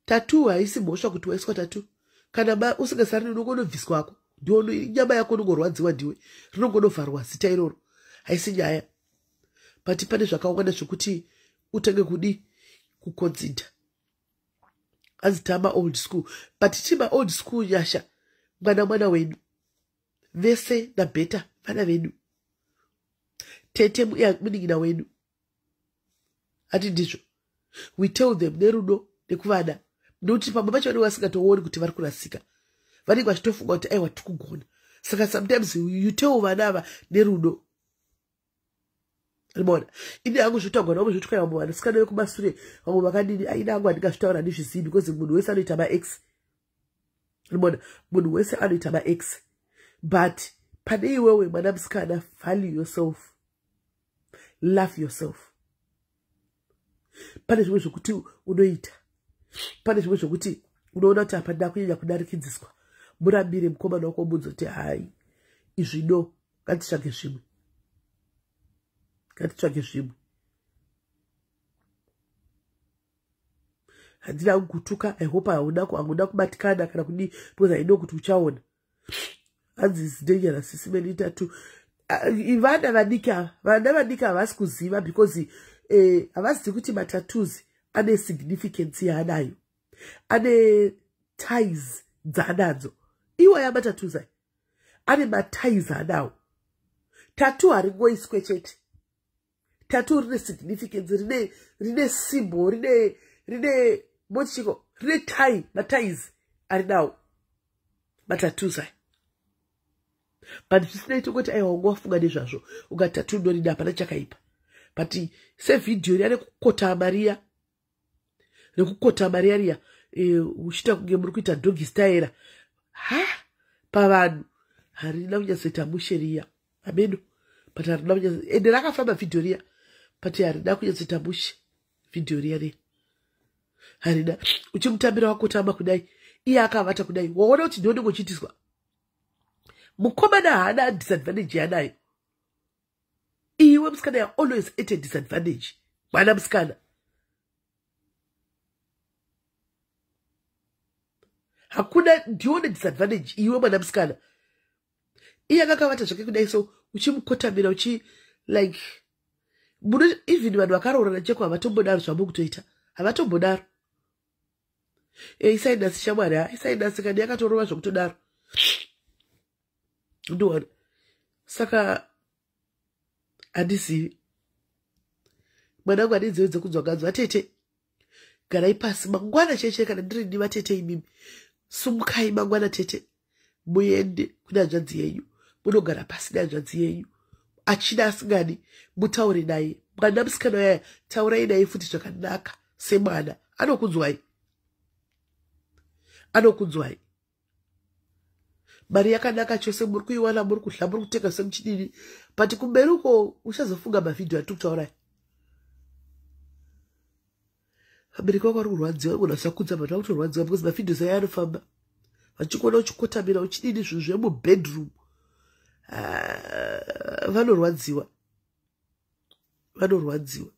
Tattoo haisi mhosva kuti waiswa tattoo. Kana usingasari, unongonobviswako, ndiwo nyama yako unongorwadziwa, ndiwe rinongonovharwa zita iroro, haisi nyaya. But pane zvakawanda zvekuti utange kudi kuconsider. Anzi tama old school, but tima old school. Nyasha, mwana mwana wedu vese nabheta, vana vedu, tete munin'ina wedu, hati ndizvo? We tell them nerudo nekuvada, nokuti pamwe pacho vanenge vasingatooni kuti vari kurasika, vanenge vachitofunga kuti aiwa, tiri kugona. Saka sometimes you tell vana ava nerudo. Ribona, ini hangu zvotagwa navamwe, zvotwaya vamwe vanasikana vekumasure, vamwe vakadini, aina hangu handingazvitaura, handizvizivi, because munhu wese anoita maex. Ribona, munhu wese anoita maex. But pane iwewe mwana musikana, value yourself, love yourself. Pane zvimwe zvokuti unoita, pane zvimwe zvokuti unoona kuti apa ndakunyanya kudarikidziswa. Murambire mukomana wako, mubvunze kuti hai, izvi no, ngatitsvage zvimwe, ngatitsvage zvimwe. Handina kukutuka. I hope hauna hauna kubatikana kana kudii, because I know kuti uchaona. Hanzi is dangerous, simenitatu. Vana vadiki ava, vana vadiki havasi kuziva, because havazivi kuti matattoos ane significance yaanayo, ane ties dzaanadzo. Iwaya matattoos aya ane maties anawo. Tattoo haringoiswe chete. Tattoo rine significance, rine symbol, rine mochiko, rine tie, maties arinawo matattoos aya. But zvisinei, tongoti aiwa, unga wafunga nezvazvo, ungati tattoo ndorida, hapana chakaipa. But sevhidhiyo riya rekukotama riya, rekukotama riya riya, uchiita kunge muri kuita doggy style, ha, pavanhu harina kunyatsoita mushe riya. Ameno, but harina kunyatso, ende rakafamba vhidhiyo riya, but harina kunyatsoita mushe vhidhiyo riya riya, harina. Uchimutambira wakotama kudai, iye akavata kudai, waona kuti ndionenge uchiitiswa. Mukomana haana disadvantage yanayo. Iwe musikana, ya always at a disadvantage, mwana musikana. Hakuna, ndione disadvantage iwe mwana musikana. Iye akakavata zvake kudai, so uchimukotamira, uchi like muno. Even vanhu vakaroorana cheko havatombodaro zvamuri kutoita, havatombodaro. Isainasi shamwari, ha, isainasi kani yakatorova zvokutodaro, ndiona. Saka handizivi, mwanangu, ane nzeve dzekunzwa ganzwa. Atete, garai pasi mangwana cheche. Kana ndiri ndi vatete imimi, sumukai mangwana tete, muende kune hanzvadzi yenyu, munogara pasi nehanzvadzi yenyu, achida asingadi, mutaure naye. Mwana musikana yaya, taurai naye futi zvakanaka semwana, anokunzwai, anokunzwai. Mari yakanaka chose, muri kuiwana, muri kudla, muri kutenga semuchidini, but kumberi uko uchazofunga mavhidhiyo atiri kutaurai. Vabereki vako vari kurwadziwa, vanogona kusakudza, but vakutorwadziwa because mavhidhios aya anofamba, vachikuona uchikotamira, uchidini, zvinhu zvemubedroom. Ah, vanorwadziwa, vanorwadziwa.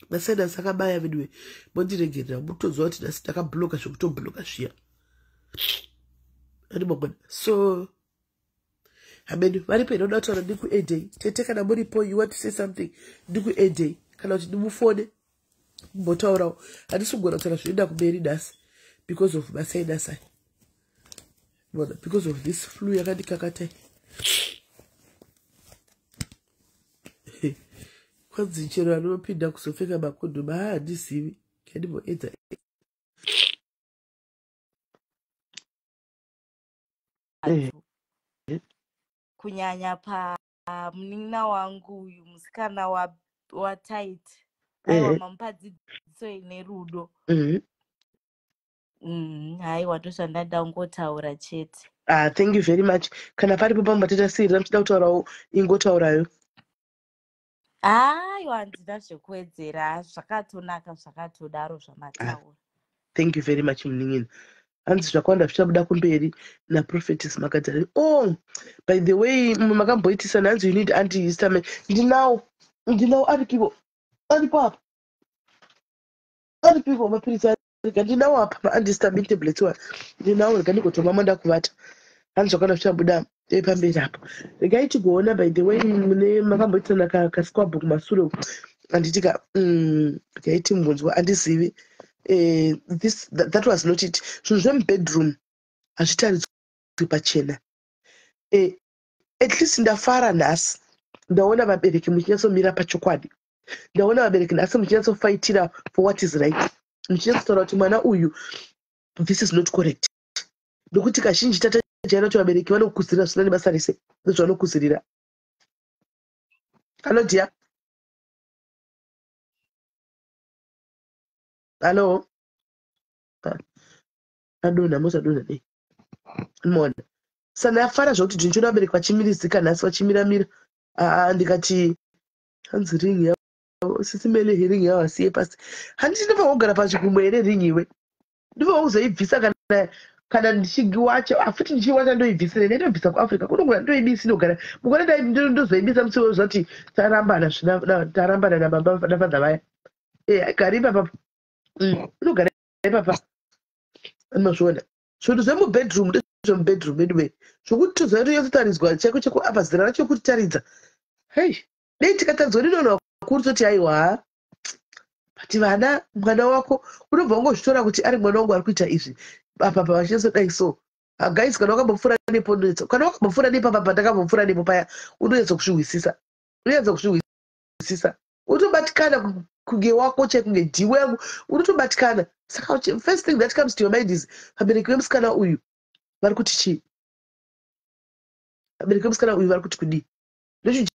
Masinus akabaya veduwe, mondiregerera. Mutoziva kuti nhasi ndakabloka zvekutobloka zviya ani mangwana. So hameni varipo inoda kutaura, ndikuedei. Tete, kana muripo, you want to say something, ndikuedei, kana kuti ndimufone mbotaurawo. Handisi kugona kutaura zvinoenda kumberi nhasi because of masinus aya, because of this flu yakandikakatai. Kwanzi chero anopinda kuzopfeka makondoma, ha, handizivi kandimboedza. Kunyanya pamunin'ina wangu uyu musikana waTait, aiwa, mamupa dzidziso ine rudo. Haiwa, ndozvandada kungotaura chete. Ah, thank you very much. Kana paripo pamwe patitasiyirira muchida kutaurawo, ingotaurayo. Aiwa, handina zvekuwedzera, zvakatonaka, zvakatodaro zvamataura. Thank you very much, munin'ina. Hanzi zvakawanda zvichabuda kumberi naProphetess Makadzari. Oh, by the way, makamboitisana, hanzi you need antihistamine. Ndinawo, ndinawo, aripiko, aripo apa, aripiko mapiritsi? Rega, ndinawo apa maantihistamine tablets wa, ndinawo. Rega ndigotomwa ndakuvata. Hanzi zvakawanda zvichabuda pamberi apo, regai tigoona. By the way, mune makamboitisana kasquabble kumasure uku, handiti ka? Regai timbonzwa. Handizivi, that was not it. Zvinhu zvemubedroom hazvitaridzwi pachena. At least ndafara nhasi ndaona vabereki muchinyatsomira pachokwadi. Ndaona vabereki nhasi muchinyatsofaitira for what is right, muchinyatsotaura kuti mwana uyu, this is not correct, nokuti kazhinji tatajaira kuti vabereki vanokuzirira zvisina nebasa rese nezvavanokuzirira. Hallo dear, hallo. Adonha, motadonha nei? Mona sana ndafara zvokuti ndinochiona vabereki vachimirizika nhasi, vachimiramira. Aa, ndikati hanzi ring yavo, sisimele, ring yavo asiye pasi. Handiti ndinofanira kugara pachigumwe here ring iwe? Ndinofanira kuzoibvisa kana ndichiwacha afuti, ndichiwacha ndoibvisire. Ndaitobvisa kuAfrica kunogona ndoibisi, inogara mukona, ndozoibisa musi wezvati tarambana, tarambana nababa nafather vaya. E, aigara ipapa, inogara ipapa. Anozviona zvinhu zvemubedroom, ndezvemubedroom anyway, zvokuti tozonyatsotariswa chaiko chaiko apa zera racho kutitaridza. Hei, dei tikataridzwa ninoona vakuru, toti aiwa. But vana, mwana wako unobva wangozvitora kuti ari mwana wangu ari kuita izvi apa pavachinyatsodai. So guys, kana wakambopfuura nepo, kana wakambopfuura nepo apa pandakambopfuura nepo paya, unonyatsa kuzvihwisisa, unonyatsa kuzvihwisisa, unotobatikana kunge wako chai, kunge dhiwe yangu, unotobatikana. Saka first thing that comes to your mind is, vabereki vemusikana uyu vari kuti chii? Vabereki vemusikana uyu vari kuti kudii? Ndochinhu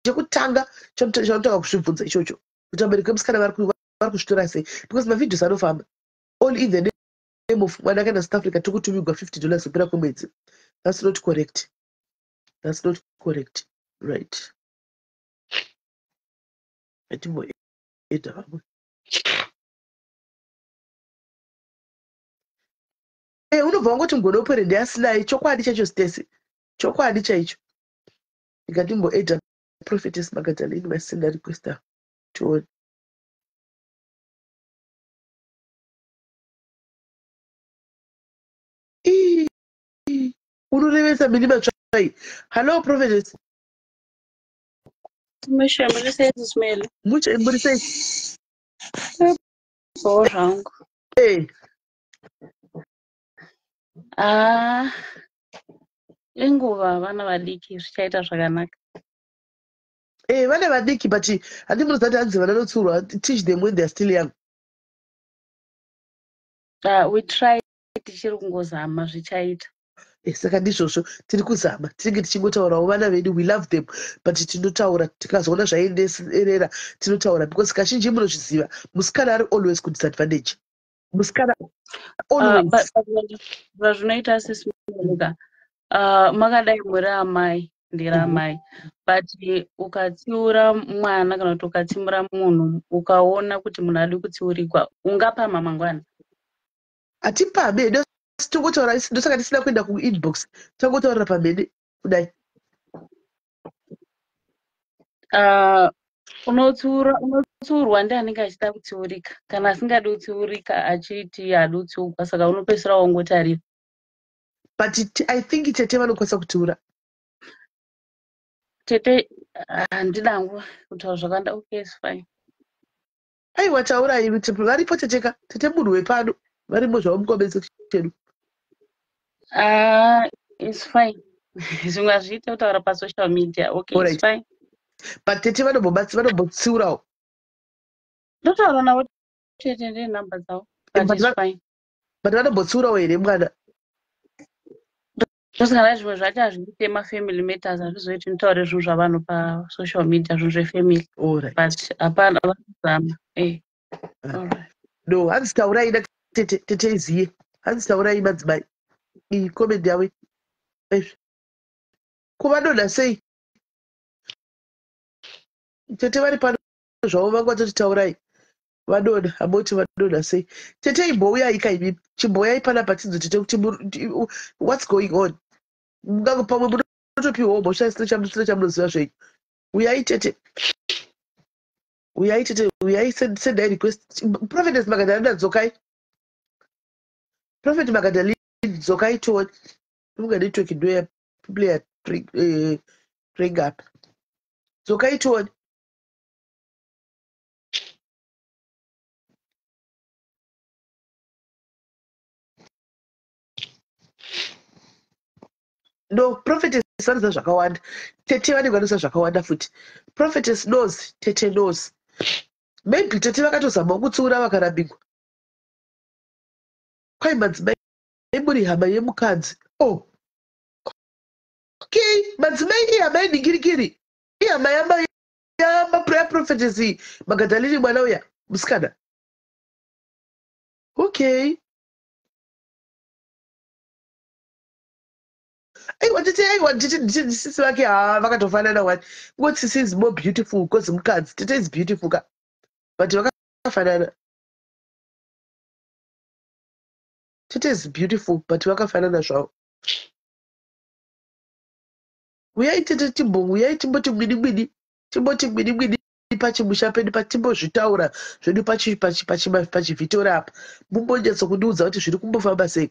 chekutanga chaunotanga kuzvibvunza ichocho, kuti vabereki vemusikana vari kuzvitora sei, because mavideos anofamba all in the name of mwana akaenda South Africa, tiri kutumigwa $50 kupera kwemwedzi. That's not correct, that's not correct. Right, atimboeda vamwe. Unobva wangoti mugone wepwere ndeasinaye. Chokwadi chacho, Stesi, chokwadi chaicho. Ndikatimboedha Prophetess Magdalene vasina requesta, tione. Ii, unorevesa mini matsvai. Hallo, Prophetess. Mushe, muri sei, Simeli? Muche, muri sei? Bho zvangu. Ah, inguva, vana vadiki, zvichaita zvakanaka. Vana vadiki, but handi munoziva kuti hanzi vana vanotsurwa, teach them when they are still young. We try, tichiri kungozama, zvichaita. Saka ndizvozvo tiri kuzama, tinenge tichingotaurawo vana vedu, we love them, but tinotaura tikazoona zvaenderera, tinotaura because kazhinji munozviziva, musikana ari always kudisadvantage. Musikana always. Zvazvinoita sisi Monica, makadai muri amai, ndiri amai, but ukatsiura mwana kana kuti ukatsimura munhu, ukaona kuti munhu adi kutsiurikwa, ungapamha mangwana? Hatipamhe, tongotaura, ndosaka tisina kuenda kuinbox, tangotaurira pamhene kudai. Unotsiurwa ndianenge achida kutsiurika, kana asingadi kutsiurika achiti haadi kutsiurwa, saka unopedzisira wangotarira. But I think tete vanokwanisa kutiura. Tete handida hangu kutaura zvakawanda. Okay, it's fine. Aiwa, taurai, varipo teteka, tete munhu wepano, varimo zvavo mucomment section. It's fine, zvimwe hazviite kutaura pasocial media. Okay, it's fine. But tete vanombotsiurawo. Ndotaura navo tete, ndenhamba dzavo, but it's fine. But vanombotsiurawo here mwana? Ndosaka zvimwe zvacho hazviite, mafamily matters, hazvizoiti nditaure zvinhu zvavanhu pasocial media, zvinhu zvefamily. But hapana, vanozama. No, hanzi taurai natete, tete iziye, hanzi taurai madzimai. Iyi comment yavo izvi kuvadonha sei? Tete vari pano zvavo, vanga vatoti taurai, vadonha, hamoti vadonha sei? Tete, imbouyai kaimimi, chimbouyai panapa tinzo tete kuti what's going on. Pamwe munotopiwawo mhosva isina chamunoziva zvenyu. Uyai tete, uyai tete, uyai, sendai request. Prophetess Magadalina, dzokai. Prophet Magadalina, dzokai tione. Unga network ndo yaplayer ring up. Dzokai tione. No, prophetess vanoziva zvakawanda, tete vanenge vanoziva zvakawanda futi. Prophetess knows, tete knows. Maybe tete vakatozama kutsiura vakarambigwa. Kwai madzimai muri hama yemukadzi. Oh, okay, madzimai ihama yenhingirikiri, ihama yaprofetess Magadalini, mwana uya musikana. Okay, aiwa tete, aiwa tete, sisi vake ha, vakatofanana wani, ngoti sisi is more beautiful because mukadzi. Tete is beautiful ka, but vakafanana. Tete is beautiful, but vakafanana zvavo. Uyai tete, timbo uyai, timboti mwini mwini, timboti mwini mwini pachimusha pedu, patimbozvitaura zvedu pachivhitori apa, mumbonyatso kundiudza kuti zviri kumbofamba sei.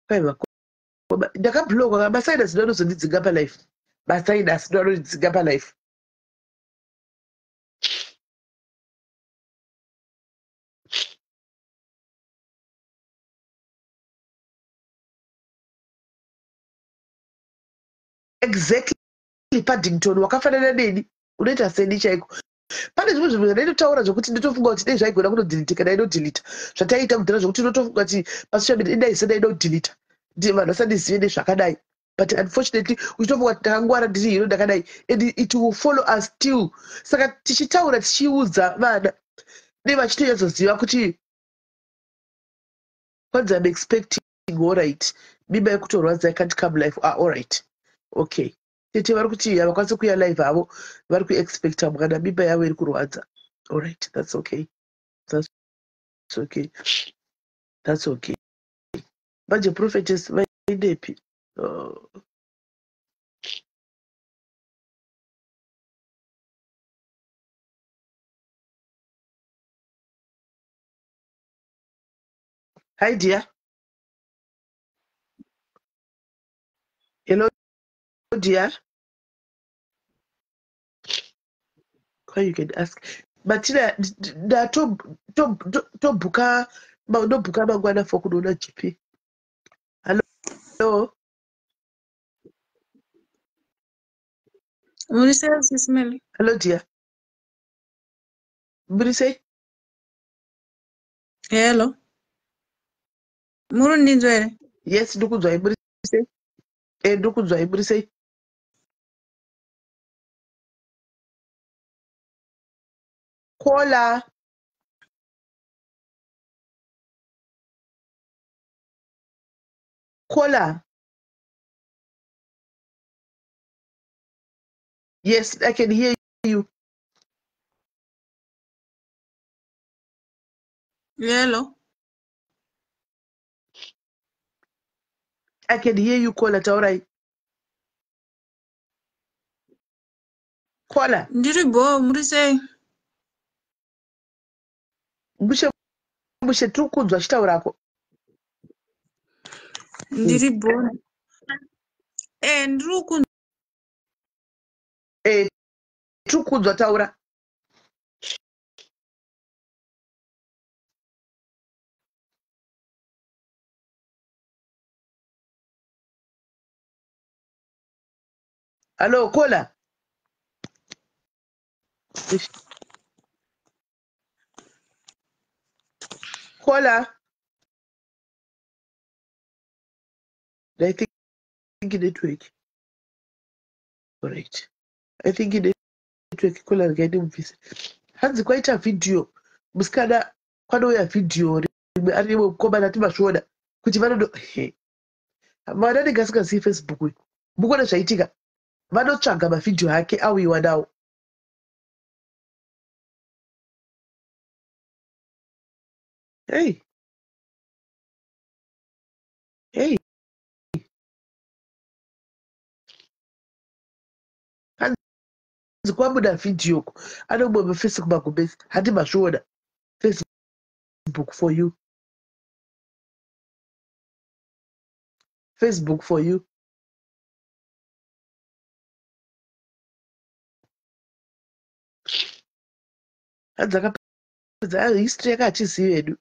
Aiwa, ndakablockwa. Masainasi ndo anozondidzinga palife, masainasi ndo anondidzinga palife. Exactly, Paddington wakafanana neni, unoita seni chaiko. Pane zvimwe zvinhu zvandaitotaura zvokuti nditofunga kuti dei zvaigona kunodhilitika, ndainodhilita zvataiita kudhara, zvokuti unotofunga kuti pasocial media idai se ndainodhilita, vanhu vasandizive nezvakadai. But unfortunately uchitofunga kuti ndakangwara, ndiri hero, ndakadai, and it will follow us still. Saka tichitaura, tichiudza vana, dei vachitonyatsoziva kuti kwanzi I'm expecting. Allright, mimba yekutorwadza, I can't come live. Ah, allright, okay. Tete vari kuti havakwanisi kuuya live havo, vari kuexpecta mwana, mimba yavo iri kurwadza. Allright, that's okay, that's okay, that's okay. Manje prophetess vaendepi? Hi dear. Hello dear. Why you can ask Matina, ndatobhuka, ndobhuka mangwana for kunoona GP. Hello. Muri sei, Sisi Meli? Hello dear, muri sei? Hello. Muri kundinzwa here? Yes, ndikudzwai, muri sei? E, ndikudzwai, muri sei? Caller. Caller. Yes, I can hear you. Hello. I can hear you, caller. Taurai. Caller. Ndiri bho, muri sei? Mushe mushe, tiri kunzwa, chitaurako. Ndiri bho. Ndiri kunzwa. Tiri kunzwa, taura. Hello, caller. Caller. I think network. All right. I think network, caller, regai ndimubvise. Hanzi kwaita vhidhiyo. Musikana kwanouya vhidhiyo rimwe ari rimwe mukomana, timazviona kuti vanodo he. Mwana anenge asingazivi Facebook uyu. Mukuona zvaitika. Vanotsvaga mavhidhiyo ake auyiwa nawo. Hey. Hey. Hanzi kwabuda vhidhiyo anomwe mafacebook magumbezi, handi mazviona? Facebook for you. Facebook for you. Hanzi akapedza history yake, hachizivi hedu.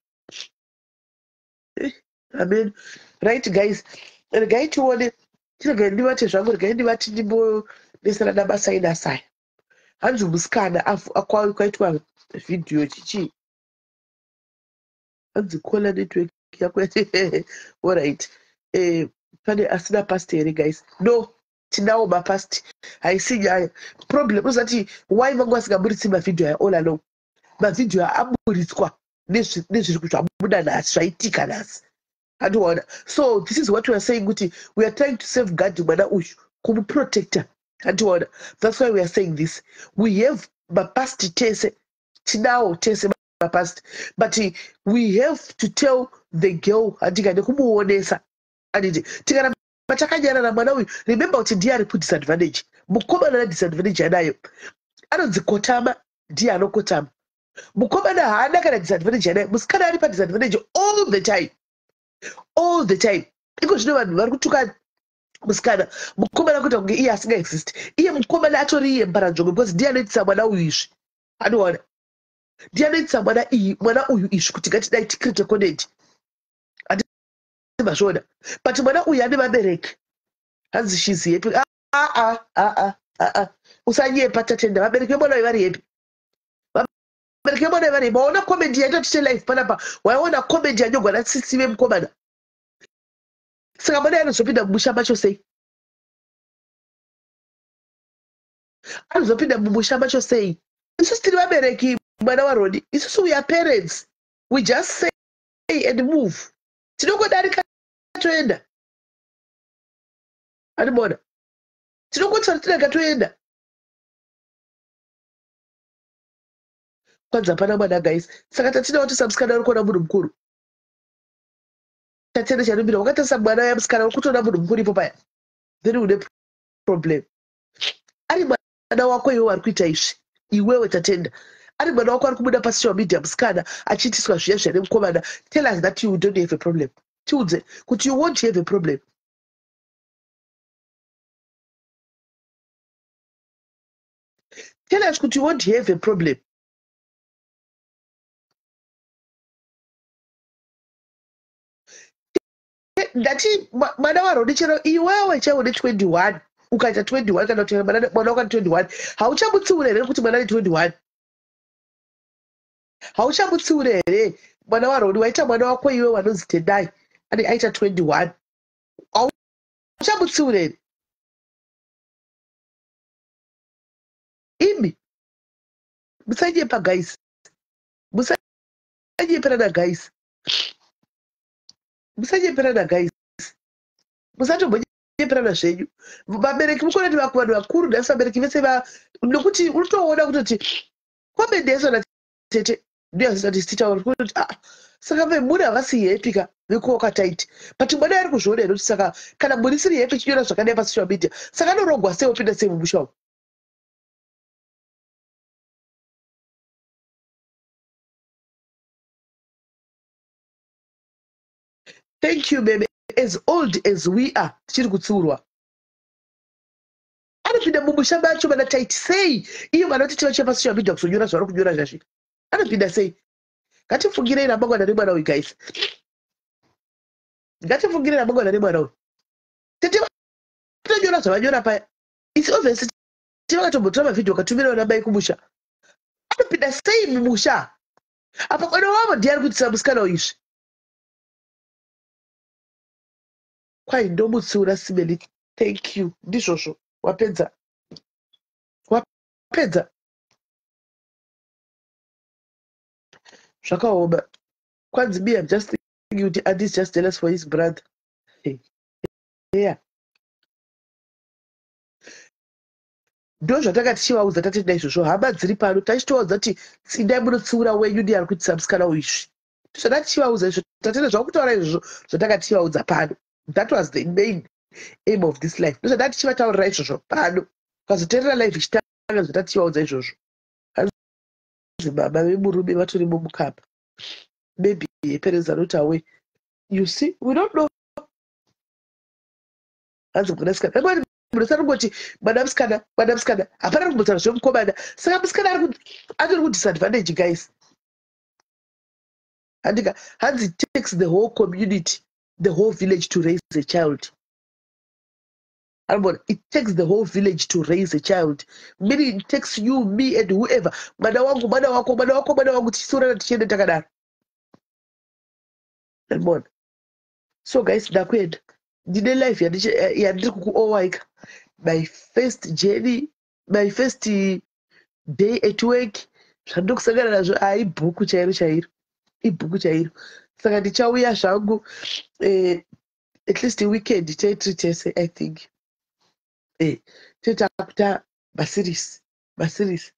Amen. Right guys, regai tione. Chiregai ndivate zvangu, regai ndivati ndimbobeserana basa inasaya. Hanzi musikana kwaitwa vhidhiyo chichi. Hanzi caller, network yako. Alright. Pane asina past here, guys? No, tinawo mapast, haisi nyaya. Problem uzati why vangu vasingaburitsi mavhidhiyo aya all along? Mavhidhiyo aya aburitswa nezviri zvabuda nhasi, zvaitika nhasi, handiona? So this is what we are saying, kuti we are trying to safeguard mwana uyu, kumuprotecta, handiona? That's why we are saying this. We have mapast tese, tinawo tese mapast, but we have to tell the girl, handika, nekumuonesa, handiti? Tikaramba takanyarara, mwana uyu, remember kuti ndiye ari kudisadvantage. Mukomana ana disadvantage anayo, anonzi kotama, ndiye anokotama. Mukomana haana kana disadvantage anayo. Musikana ari padisadvantage all the time, all the time. Iko zvino vanhu vari kutuka musikana, mukomana kuita kunge iye asingaexist. Iye mukomana atori iye muparanzvongo, because ndiye anoitisa mwana uyu izvi, anoona? Ndiye anoitisa mwana iyi, mwana uyu izvi, kuti ngatidai ticreate content, mazviona? But mwana uyu ane vabereki. Hanzi she's happy. Aa, aa, aa, usanyepa, Tatenda. Vabereki vemwana uyu vari happy? Vabereki vemwana uyu vari happy? Waona comment yaita tiche live panapa? Waiona comment yanyorwa nasisi vemukomana? Saka mwana anozopinda mumusha macho sei? Anozopinda mumusha macho sei? Isusu tiri vabereki, mwana waRoni. Isusu we are parents, we just say and move. Tinongodarika toenda, andimona? Tinongotsara, tinega toenda. Kwanzi hapana mwana, guys. Saka tatina kuti samusikana uri kuona munhu mukuru. Tatenda chanomira, wakatarisa mwana yamusikana, uri kutoona munhu mukuru ipo paya, then une problem. Ari mwana wako iwe wari kuita izvi, iwewe Tatenda, ari mwana wako ari kubuda pasocial media, musikana achiitiswa zviya zviya nemukomana, tell us that you don't have a problem. Tiudze kuti you won't have a problem. Tell us kuti you won't have a problem. Ndati mwana waRoni, chero iwewe chaiwo ne21, ukaita 21, kana kuti mwana wako 21, hauchamutsiura here kuti mwana ne21? Hauchamutsiura here mwana waRoni? Waita mwana wako iwe wanonzi Tendai ane aita 21, hauchamutsiura here? Imi musanyepa, guys. Musanyeperana guys, musanyeperana guys, musatombonyeperana zvenyu. Vabereki mukuona kuti vanhu vakuru nhasi, vabereki vese nekuti unotoona kutoti comment yaiswa natete ndiyo titaura kuti ah, saka vemhuri havasi happy ka vekuoka taiti, but mwana ari kuzviona here kuti saka kana mhuri isiri happy chinyora zvakadai pasocial media, saka anorogwa sei, opinda sei mumusha umu? Thank you, baby. As old as we are, tichiri kutsiurwa. Anopinda mumusha macho vana taiti sei, iyo vana titi vachiya pasocial media kuzonyora zvavari kunyora zvazvi, anopinda sei? Ngatifungirei ramangwana remwana uyu guys, ngatifungirei ramangwana remwana uyu. Tete vatonyora zvavanyora paya, its obvious ti vakatombotora mavhidhio vakatumira vana mai kumusha. Anopinda sei mumusha apa mwana wavo ndiye ari kuitisa musikana uyu izvi? Kwai ndomutsiura simeli. Thank you, ndizvozvo, wapedza, wapedza. Zvakaoma. Kwanzi me, I'm just thinking kuti Andy is just jealous for his brother. Hey. Yeah, ndo zvatanga tichivaudza, tatenda izvozvo. Hama dziri pano tachitovaudza kuti tsindai munotsiura wenyu, ndiye ari kuitisa musikana uyu izvi. Zvatanga tichivaudza izvo, tatenda zvakutaura izvozvo, zvatanga tichivaudza pano. That was the main aim of this life. Ndozvatanga tichivataurira izvozvo pano. Ukazoteerera live ichitanga, zvatanga tichivaudza izvozvo. Hanzi baba vemurume vatorimo mukapa, maybe parents are not aware. You see, we don't know. Hanzi mwanasikana, amwani munhu asarongoti mwana musikana, mwana musikana, hapana kumbotaura zvemukomana. Saka musikana atori kudisadvantage guys, handika? Hanzi it takes the whole community, the whole village to raise a child. Anobona it takes the whole village to raise a child, meaning it takes you, me and whoever. Mwana wangu, mwana wako, mwana wako, mwana wangu, tichisurana tichienda takadaro. Anobona. So guys, ndakuenda, ndine life yandiri kukuowaika. My first journey, my first day at work, zvandiri kusangana nazvo, haibhuku chairo chairo, ibhuku chairo. Saka ndichauya zvangu at least weekend tetiri tese, I think tetakuta maseries, maseries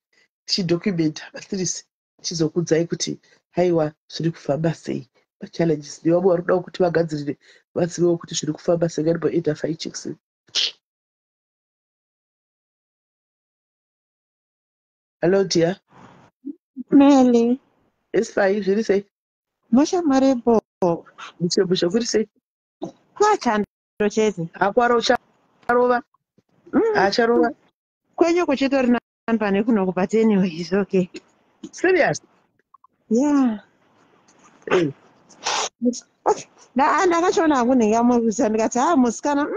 tichidocumenta maseries, tichizokudzai kuti haiwa, zviri kufamba sei, machallenges. Nevamwe vari kudawo kuti vagadzirire, vazivewo kuti zviri kufamba sei. Ngandimboenda faichicks. Hello dear. Meli. It's fine, zviri sei? Musha maripo. Mushe mushe, kuri sei? Kwachando chete. Hakwaro charova. Acharova. Kwenyu kuchitori nani pane kuno, but anyway, it's okay. Serious? Yeah. Eh. Okay. Ndakachiona hangu ndingamurusa, ndikati ha, musikana,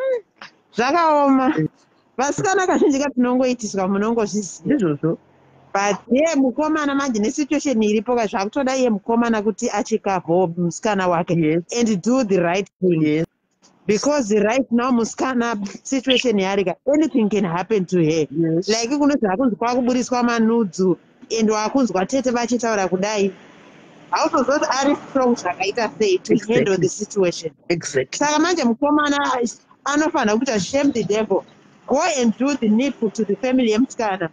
zvakaoma. Vasikana kazhinji katinongoitiswa, munongozviziva. Ndizvozvo. But iye mukomana manje, nesituation iripo ka, zvakutoda iye mukomana kuti achikavho musikana wake and do the right thing. Because right now musikana, situation yarika, anything can happen to her. Like kunoti hakunzi kwakuburiswa manudzu and wakunzwa tete vachitaura kudai, hautozoti ari strong zvakaita sei to handle the situation. Saka manje mukomana anofanira kuita shame the devil, go and do the needful to the family yemusikana,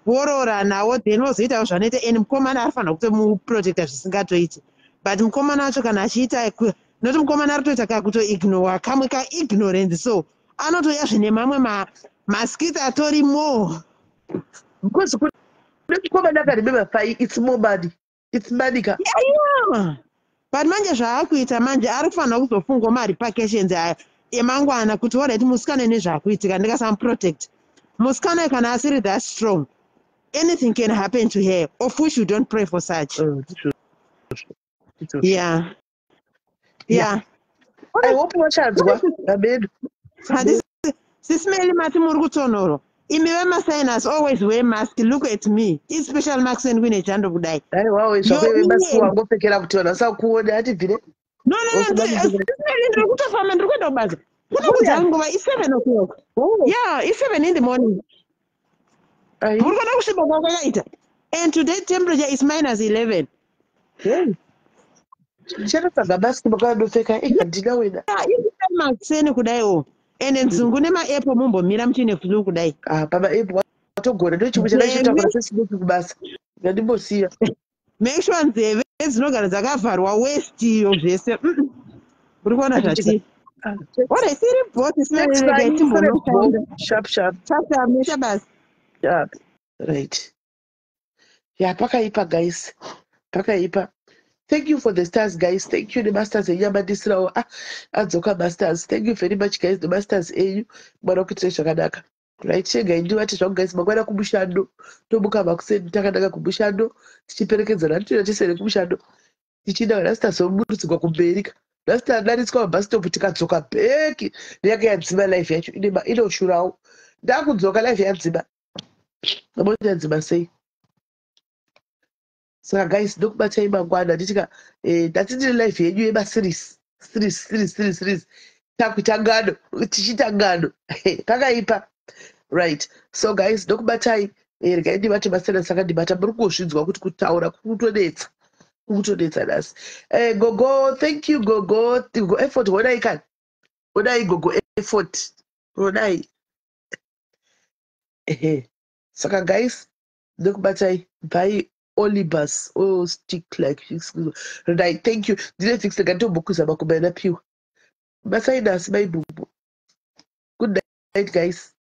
woroora nawo, then wozoitawo zvanoita. And mukomana arifanira kutomuprotecta zvisingatoiti, but mukomana wacho kana achiita noti mukomana ari kutoita kakutoignore, kamwe kaignorance, so anotoya zvine mamwe maskits atori more. Because kune mukomana akaremember fai, it's more money, it's money ka. Yeah. But manje zvaakuita manje, ari kufanira kuzofungawo marepercussions aya emangwana kuti alright, musikana nezvaakuitika, ndikasamuprotect musikana, kana asiri that strong, anything can happen to her, of which you don't pray for such. Ndizvozvo. Ndizvozvo. Yeah. I hope wachanzwa amen. Handisi sisimeli, mati muri kutonhoro imi vemasinus, always wear mask. Look at me, especially makuseni kuine chando kudai. Aiwawo, zvako mask wangopfekera kuti vanhu vasakuone, hatibvire. No, sisimeli, ndiri kutofamba, ndiri kuenda kubasa kuno nguva i7 o'clock. Yeah, i7 in the morning. Muri kuona kusviba kwakakaita, and today temperature is minus 11. Hey, ndichatotsvaga mask makandopfeka. Handina wena. Makuseni kudaiwo, ende nzungu nemaapo mumbomira muchine flu kudai. Ah, pamaapo watogona, ndochimwe chandachitakura sesineki kubasa, ngandimbosiya. Make sure nzeve dzinogara dzakavharwa, waist iyo, zvese. Uri kuona zvati ore siri bhosi. Timbonoshanda. Sharp sharp. Sharp mesha basi. Sharp, right. Ya, pakaipa guys, pakaipa. Thank you for the stars, guys. Thank you nemastars enyu amandisirawo. Ah, adzoka mastars. Thank you very much, guys, nemastars enyu. Mwana kuitirai zvakanaka. Right, chegai ndivati zvangu guys, mangwana kumushando tomuka makuseni takanaka kumushando, tichiperekedzana titoenda tisere kumushando, tichienda nhasi tazoburudzirwa kumberi ka. Nhasi tadaritswa mabus stop, tikadzoka back neyanga yadzima live yacho. Inoshurawo, ndakudzoka live yadzima. Amoti yadzima sei? Saka guys, ndokubatai mangwana nditika ndati ndine live yenyu yemaseries, series, series, series, series, takuita ngano, tichiita ngano. Pakaipa. Right, so guys, ndokubatai. Regai ndibate masena. Saka ndibata, muri kuzvinzwa kuti kutaura kukutonetsa, kukutonetsa nhasi. Gogo, thank you gogo, gogo Effort. Honai kani, honai gogo Effort, honai. Ehe, saka guys, ndokubatai. Bye. Olibus, oh, stick like, right. Thank you. Ndine fix, rega nditombokwiza makumba enapiwa. Basai nhasi maibhubhu. Good night, guys.